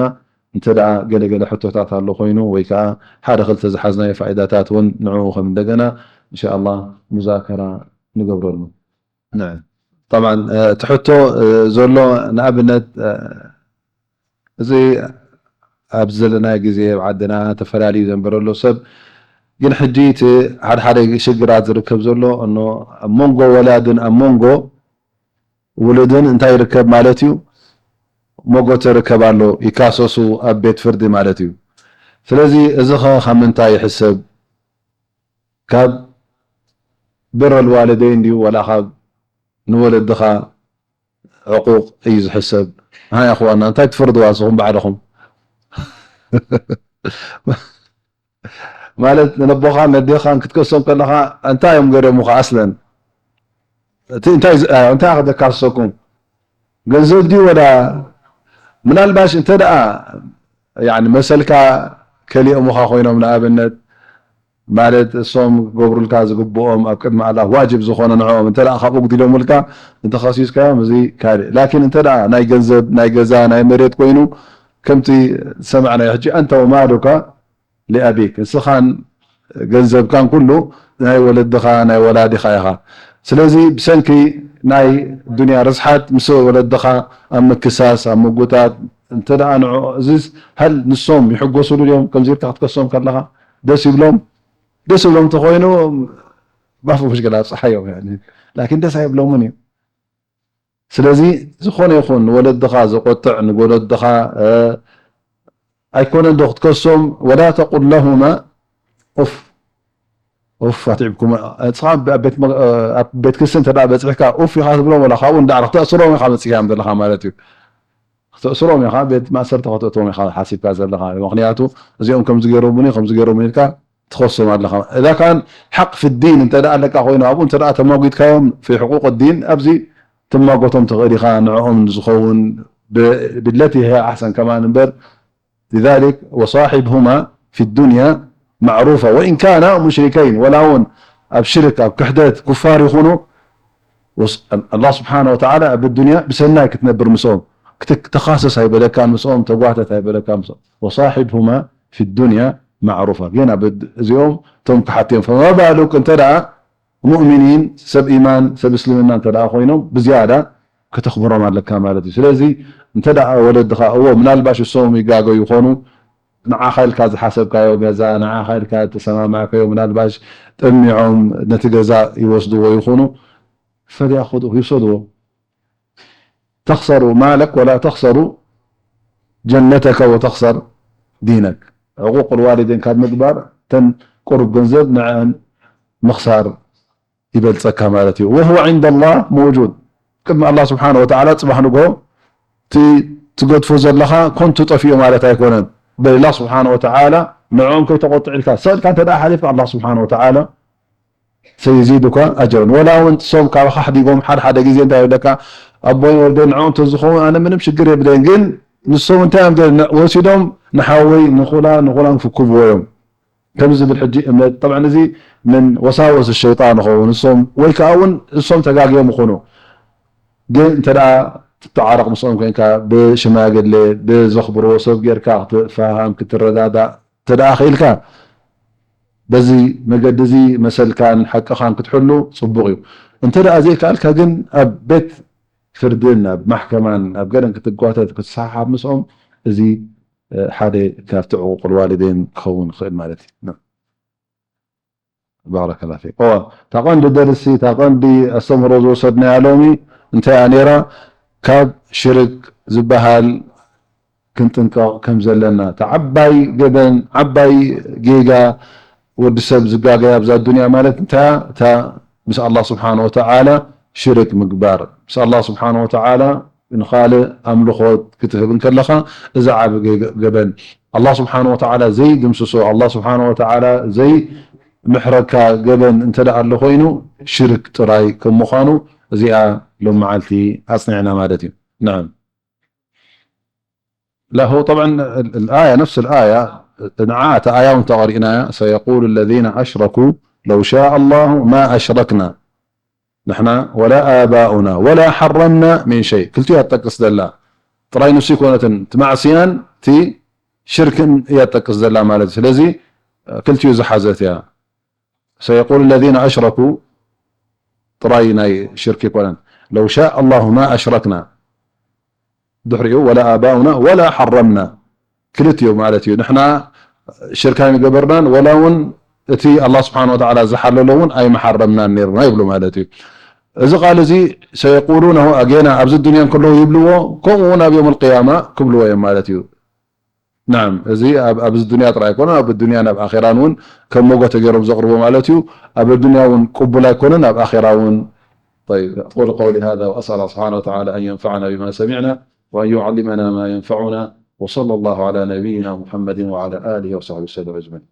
እንተ ደኣ ገለ ገለ ሕቶታት ኣሎ ኮይኑ ወይ ከዓ ሓደ ክልተ ዝሓዝናዮ ፋኢዳታት እውን ንዕኡ ከም እንደገና እንሻ ኣላህ ሙዛከራ ንገብረሉ። ናም። ጠብዓን እቲ ሕቶ ዘሎ ንኣብነት እዚ ኣብዚ ዘለናዮ ግዜ ኣብ ዓድና ተፈላልዩ ዘንበረ ኣሎ ሰብ ግን ሕጂ እቲ ሓደ ሓደ ሽግራት ዝርከብ ዘሎ እኖ ኣብ መንጎ ወላድን ኣብ መንጎ ውሉድን እንታይ ይርከብ ማለት እዩ? መጎተ ርከብ ኣሎ፣ ይካሰሱ ኣብ ቤት ፍርዲ ማለት እዩ። ስለዚ እዚ ኸ ካብ ምንታይ ይሕሰብ? ካብ ብረ ልዋለደይን ድዩ ወላ ካብ ንወለድኻ ዕቁቕ እዩ ዝሕሰብ? ሃይ ኣኽዋና እንታይ ትፈርድዋ ንስኹም ባዕልኹም? ማለት ነቦኻን ነዴኻን ክትከሶም ከለኻ እንታይ እዮም ገደሙኻ ኣስለን? እቲ እንታይ ዝ-፣ እንታይ ከደካሰኩም? ገንዘብ ድዩ ወላ ምናልባሽ እንተ ደኣ ያኒ መሰልካ ከሊኦምኻ ኮይኖም ንኣብነት ማለት እሶም ክገብሩልካ ዝግብኦም ኣብ ቅድሚ ኣላህ ዋጅብ ዝኾነ ንዕኦም እንተ ደኣ ካብ ኣጉዲሎምልካ እንተኸሲስካዮም እዚ ካልእ። ላኪን እንተ ደኣ ናይ ገንዘብ፣ ናይ ገዛ፣ ናይ መሬት ኮይኑ ከምቲ ዝሰማዕናዮ ሕጂ ኣንተ ወማሉካ ሊኣቢክ፣ ንስኻን ገንዘብካን ኩሉ ናይ ወለድኻ ናይ ወላዲኻ ኢኻ። ስለዚ ብሰንኪ ናይ ዱንያ ርስሓት ምስ ወለድኻ ኣብ ምክሳስ ኣብ ምጉታት እንተ ደኣ ንዕኦ እዚስ ሃል ንሶም ይሕጎሱሉ ድዮም? ከምዚ ኢልካ ክትከሶም ከለኻ ደስ ይብሎም? ደስ ይብሎም እንተኾይኑ ባፉ ምሽክላ ኣብፅሓዮም፣ ያኒ ላኪን ደስ ኣይብሎምን እዩ። ስለዚ ዝኾነ ይኹን ንወለድኻ ዘቆጥዕ ንወለድኻ እ፣ ኣይኮነን ዶ ክትከሶም? ወላ ተቁል ለሁማ ኡፍ ኡፍ ኣትዒብኩም። ንስኻ ኣብ ቤት መ- ኣብ ቤት ክሲ እንተ ደኣ በፂሕካ ኡፍ ኢኻ ትብሎም ወላ ካብኡ ንዳዕሮ ክተእስሮም ኢኻ መፂኻዮም ዘለኻ ማለት እዩ። ክተእስሮም ኢኻ፣ ቤት ማእሰርቲ ከተእትዎም ኢኻ ሓሲብካ ዘለኻ። ምኽንያቱ እዚኦም ከምዚ ገይሮምኒ ከምዚ ገይሮምኒ ኢልካ ትኸሶም ኣለኻ። እዛ ካን ሓቅ ፊ ዲን እንተ ደኣ ኣለካ ኮይኑ ኣብኡ እንተ ደኣ ተማጒትካዮም ፊ ሕቁቅ ዲን ኣብዚ ትማጎቶም ትኽእል ኢኻ። ንዕኦም ዝኸውን ብ- ብለቲ ሂየ ኣሕሰን ከማን እምበር لذلك وصاحبهما في الدنيا معروفا وإن كانا مشركين ወላ እውን ኣብ ሽርክ ኣብ ክሕደት ኩፋር ይኹኑ ወስ- ኣላህ ስብሓነ ወተዓላ ኣብ ዱንያ ብሰናይ ክትነብር ምስኦም ክትክ- ተኻሰስ ኣይበለካን ምስኦም ተጓተት ኣይበለካን ምስኦም وصاحبهما في الدنيا معروفا ጌና ብድ- እዚኦም እቶም ክሓት እዮም فما بالك እንተ ደኣ ሙእሚኒን ሰብ ኢማን ሰብ እስልምና እንተ ደኣ ኮይኖም ብዝያዳ ከተኽብሮም ኣለካ ማለት እዩ ስለዚ እንተ ደኣ ወለድኻ እዎ ምናልባሽ እሶም ይጋገዩ ይኾኑ ንዓኻ ኢልካ ዝሓሰብካዮ ገዛ ንዓኻ ኢልካ ዝተሰማማዕካዮ ምናልባሽ ጠሚዖም ነቲ ገዛ ይወስድዎ ይኹኑ ፈልያኹ ይውሰድዎ ተኽሰሩ ማለክ ወላ ተኽሰሩ ጀነተከ ወተኽሰር ዲነክ ዕቁቅ ልዋሊደን ካብ ምግባር ተን ቁሩብ ገንዘብ ንዐን ምኽሳር ይበልፀካ ማለት እዩ وهو عند الله موجود ቅድሚ ኣላህ ስብሓን ወተዓላ ፅባሕ ንግሆ ትገድፎ ዘለኻ ኮንቱ ጠፊኡ ማለት ኣይኮነን በል ኣላህ ስብሓን ወተዓላ ንዕኦም ከይተቆጥዕልካ ሰእልካ እንተ ሓሊፍካ ኣላህ ስብሓን ወተዓላ ሰይዚዱካ ኣጅረን ወላ እውን ሶም ካባኻ ኣሕዲጎም ሓደ ሓደ ግዜ እንታይ ይብለካ ኣቦይ ወልደ ንዕኦም ተዝኸውን ኣነ ምንም ሽግር የብለይን ግን ንሶም እንታይ እዮም ወሲዶም ንሓወይ ንኹላ ንኹላን ክክብዎ እዮም ከምዚ ዝብል ሕጂ እምነት ጠብዓ እዚ ምን ወሳወስ ሸይጣን ይኸውን እሶም ወይ ከዓ እውን እሶም ተጋግዮም ይኾኑ ግን እንተ ደኣ ትተዓረቕ ምስኦም ኮይንካ ብሽማግሌ ብዘኽብርዎ ሰብ ጌርካ ክትፈሃም ክትረዳዳእ እንተ ደኣ ኽኢልካ በዚ መገዲ እዚ መሰልካን ሓቅኻን ክትሕሉ ፅቡቕ እዩ። እንተ ደኣ ዘይከኣልካ ግን ኣብ ቤት ፍርድን ኣብ ማሕከማን ኣብ ገለን ክትጓተት ክትሰሓሓብ ምስኦም እዚ ሓደ ካብቲ ዕቁቅ ልዋሊደይን ክኸውን ይኽእል ማለት እዩ። ባረከላ ፊክ። እዋ እታ ቀንዲ ደርሲ እታ ቀንዲ ኣስተምህሮ ዝወሰድናያ ሎሚ እንታይ እያ ነይራ? ካብ ሽርክ ዝበሃል ክንጥንቀቕ ከም ዘለና እታ ዓባይ ገበን ዓባይ ጌጋ ወዲ ሰብ ዝጋገያ ኣብዛ ዱንያ ማለት እንታይ እያ? እታ ምስ ኣላህ ስብሓን ወተዓላ ሽርክ ምግባር ምስ ኣላህ ስብሓን ወተዓላ ንኻልእ ኣምልኾት ክትህብ እንከለኻ እዚ ዓቢ ገበን ኣላህ ስብሓን ወተዓላ ዘይድምስሶ ኣላህ ስብሓን ወተዓላ ዘይምሕረካ ገበን እንተ ደኣ ኣሎ ኮይኑ ሽርክ ጥራይ ከም ምዃኑ እዚኣ ሎም መዓልቲ ኣጽኒዕና ማለት እዩ። نعم لا هو طبعا الآية نفس الآية ንዓ እታ ኣያ እውን ተቐሪእናያ سيقول الذين أشركوا لو شاء الله ما أشركنا ንሕና ولا آباؤنا ولا حرمنا من شيء ክልቲኡ እያ ትጠቅስ ዘላ ጥራይ ንሱ ይኮነትን እቲ ማዕስያን እቲ ሽርክን እያ ትጠቅስ ዘላ ማለት እዩ ስለዚ ክልቲኡ ዝሓዘት እያ سيقول الذين أشركوا ጥራይ ናይ ሽርክ ይኮነን لو شاء الله ما أشركنا ድሕሪኡ ولا آباؤنا ولا حرمنا ክልቲኡ ማለት እዩ ንሕና ሽርክ ኣይምገበርናን ወላ እውን እቲ ኣላህ ስብሓን ወተዓላ ዝሓለሎ እውን ኣይመሓረምናን ነይርና ይብሉ ማለት እዩ እዚ ቃል እዚ ሰየቁሉነ ኣጌና ኣብዚ ዱንያ እንከለዉ ይብልዎ ከምኡ እውን ኣብ የውም ልቅያማ ክብልዎ እዮም ማለት እዩ ናም እዚ ኣብዚ ዱንያ ጥራይ ኣይኮነን ኣብ ዱንያን ኣብ ኣኼራን እውን ከም ሞጎ ተገይሮም ዘቕርቦ ማለት እዩ ኣብ ዱንያ እውን ቅቡል ኣይኮነን ኣብ ኣኼራ እውን طيب أقول قولي هذا وأسأل الله سبحانه وتعالى أن ينفعنا بما سمعنا وأن يعلمنا ما ينفعنا وصلى الله على نبينا محمد وعلى آله وصحبه وسلم أجمعين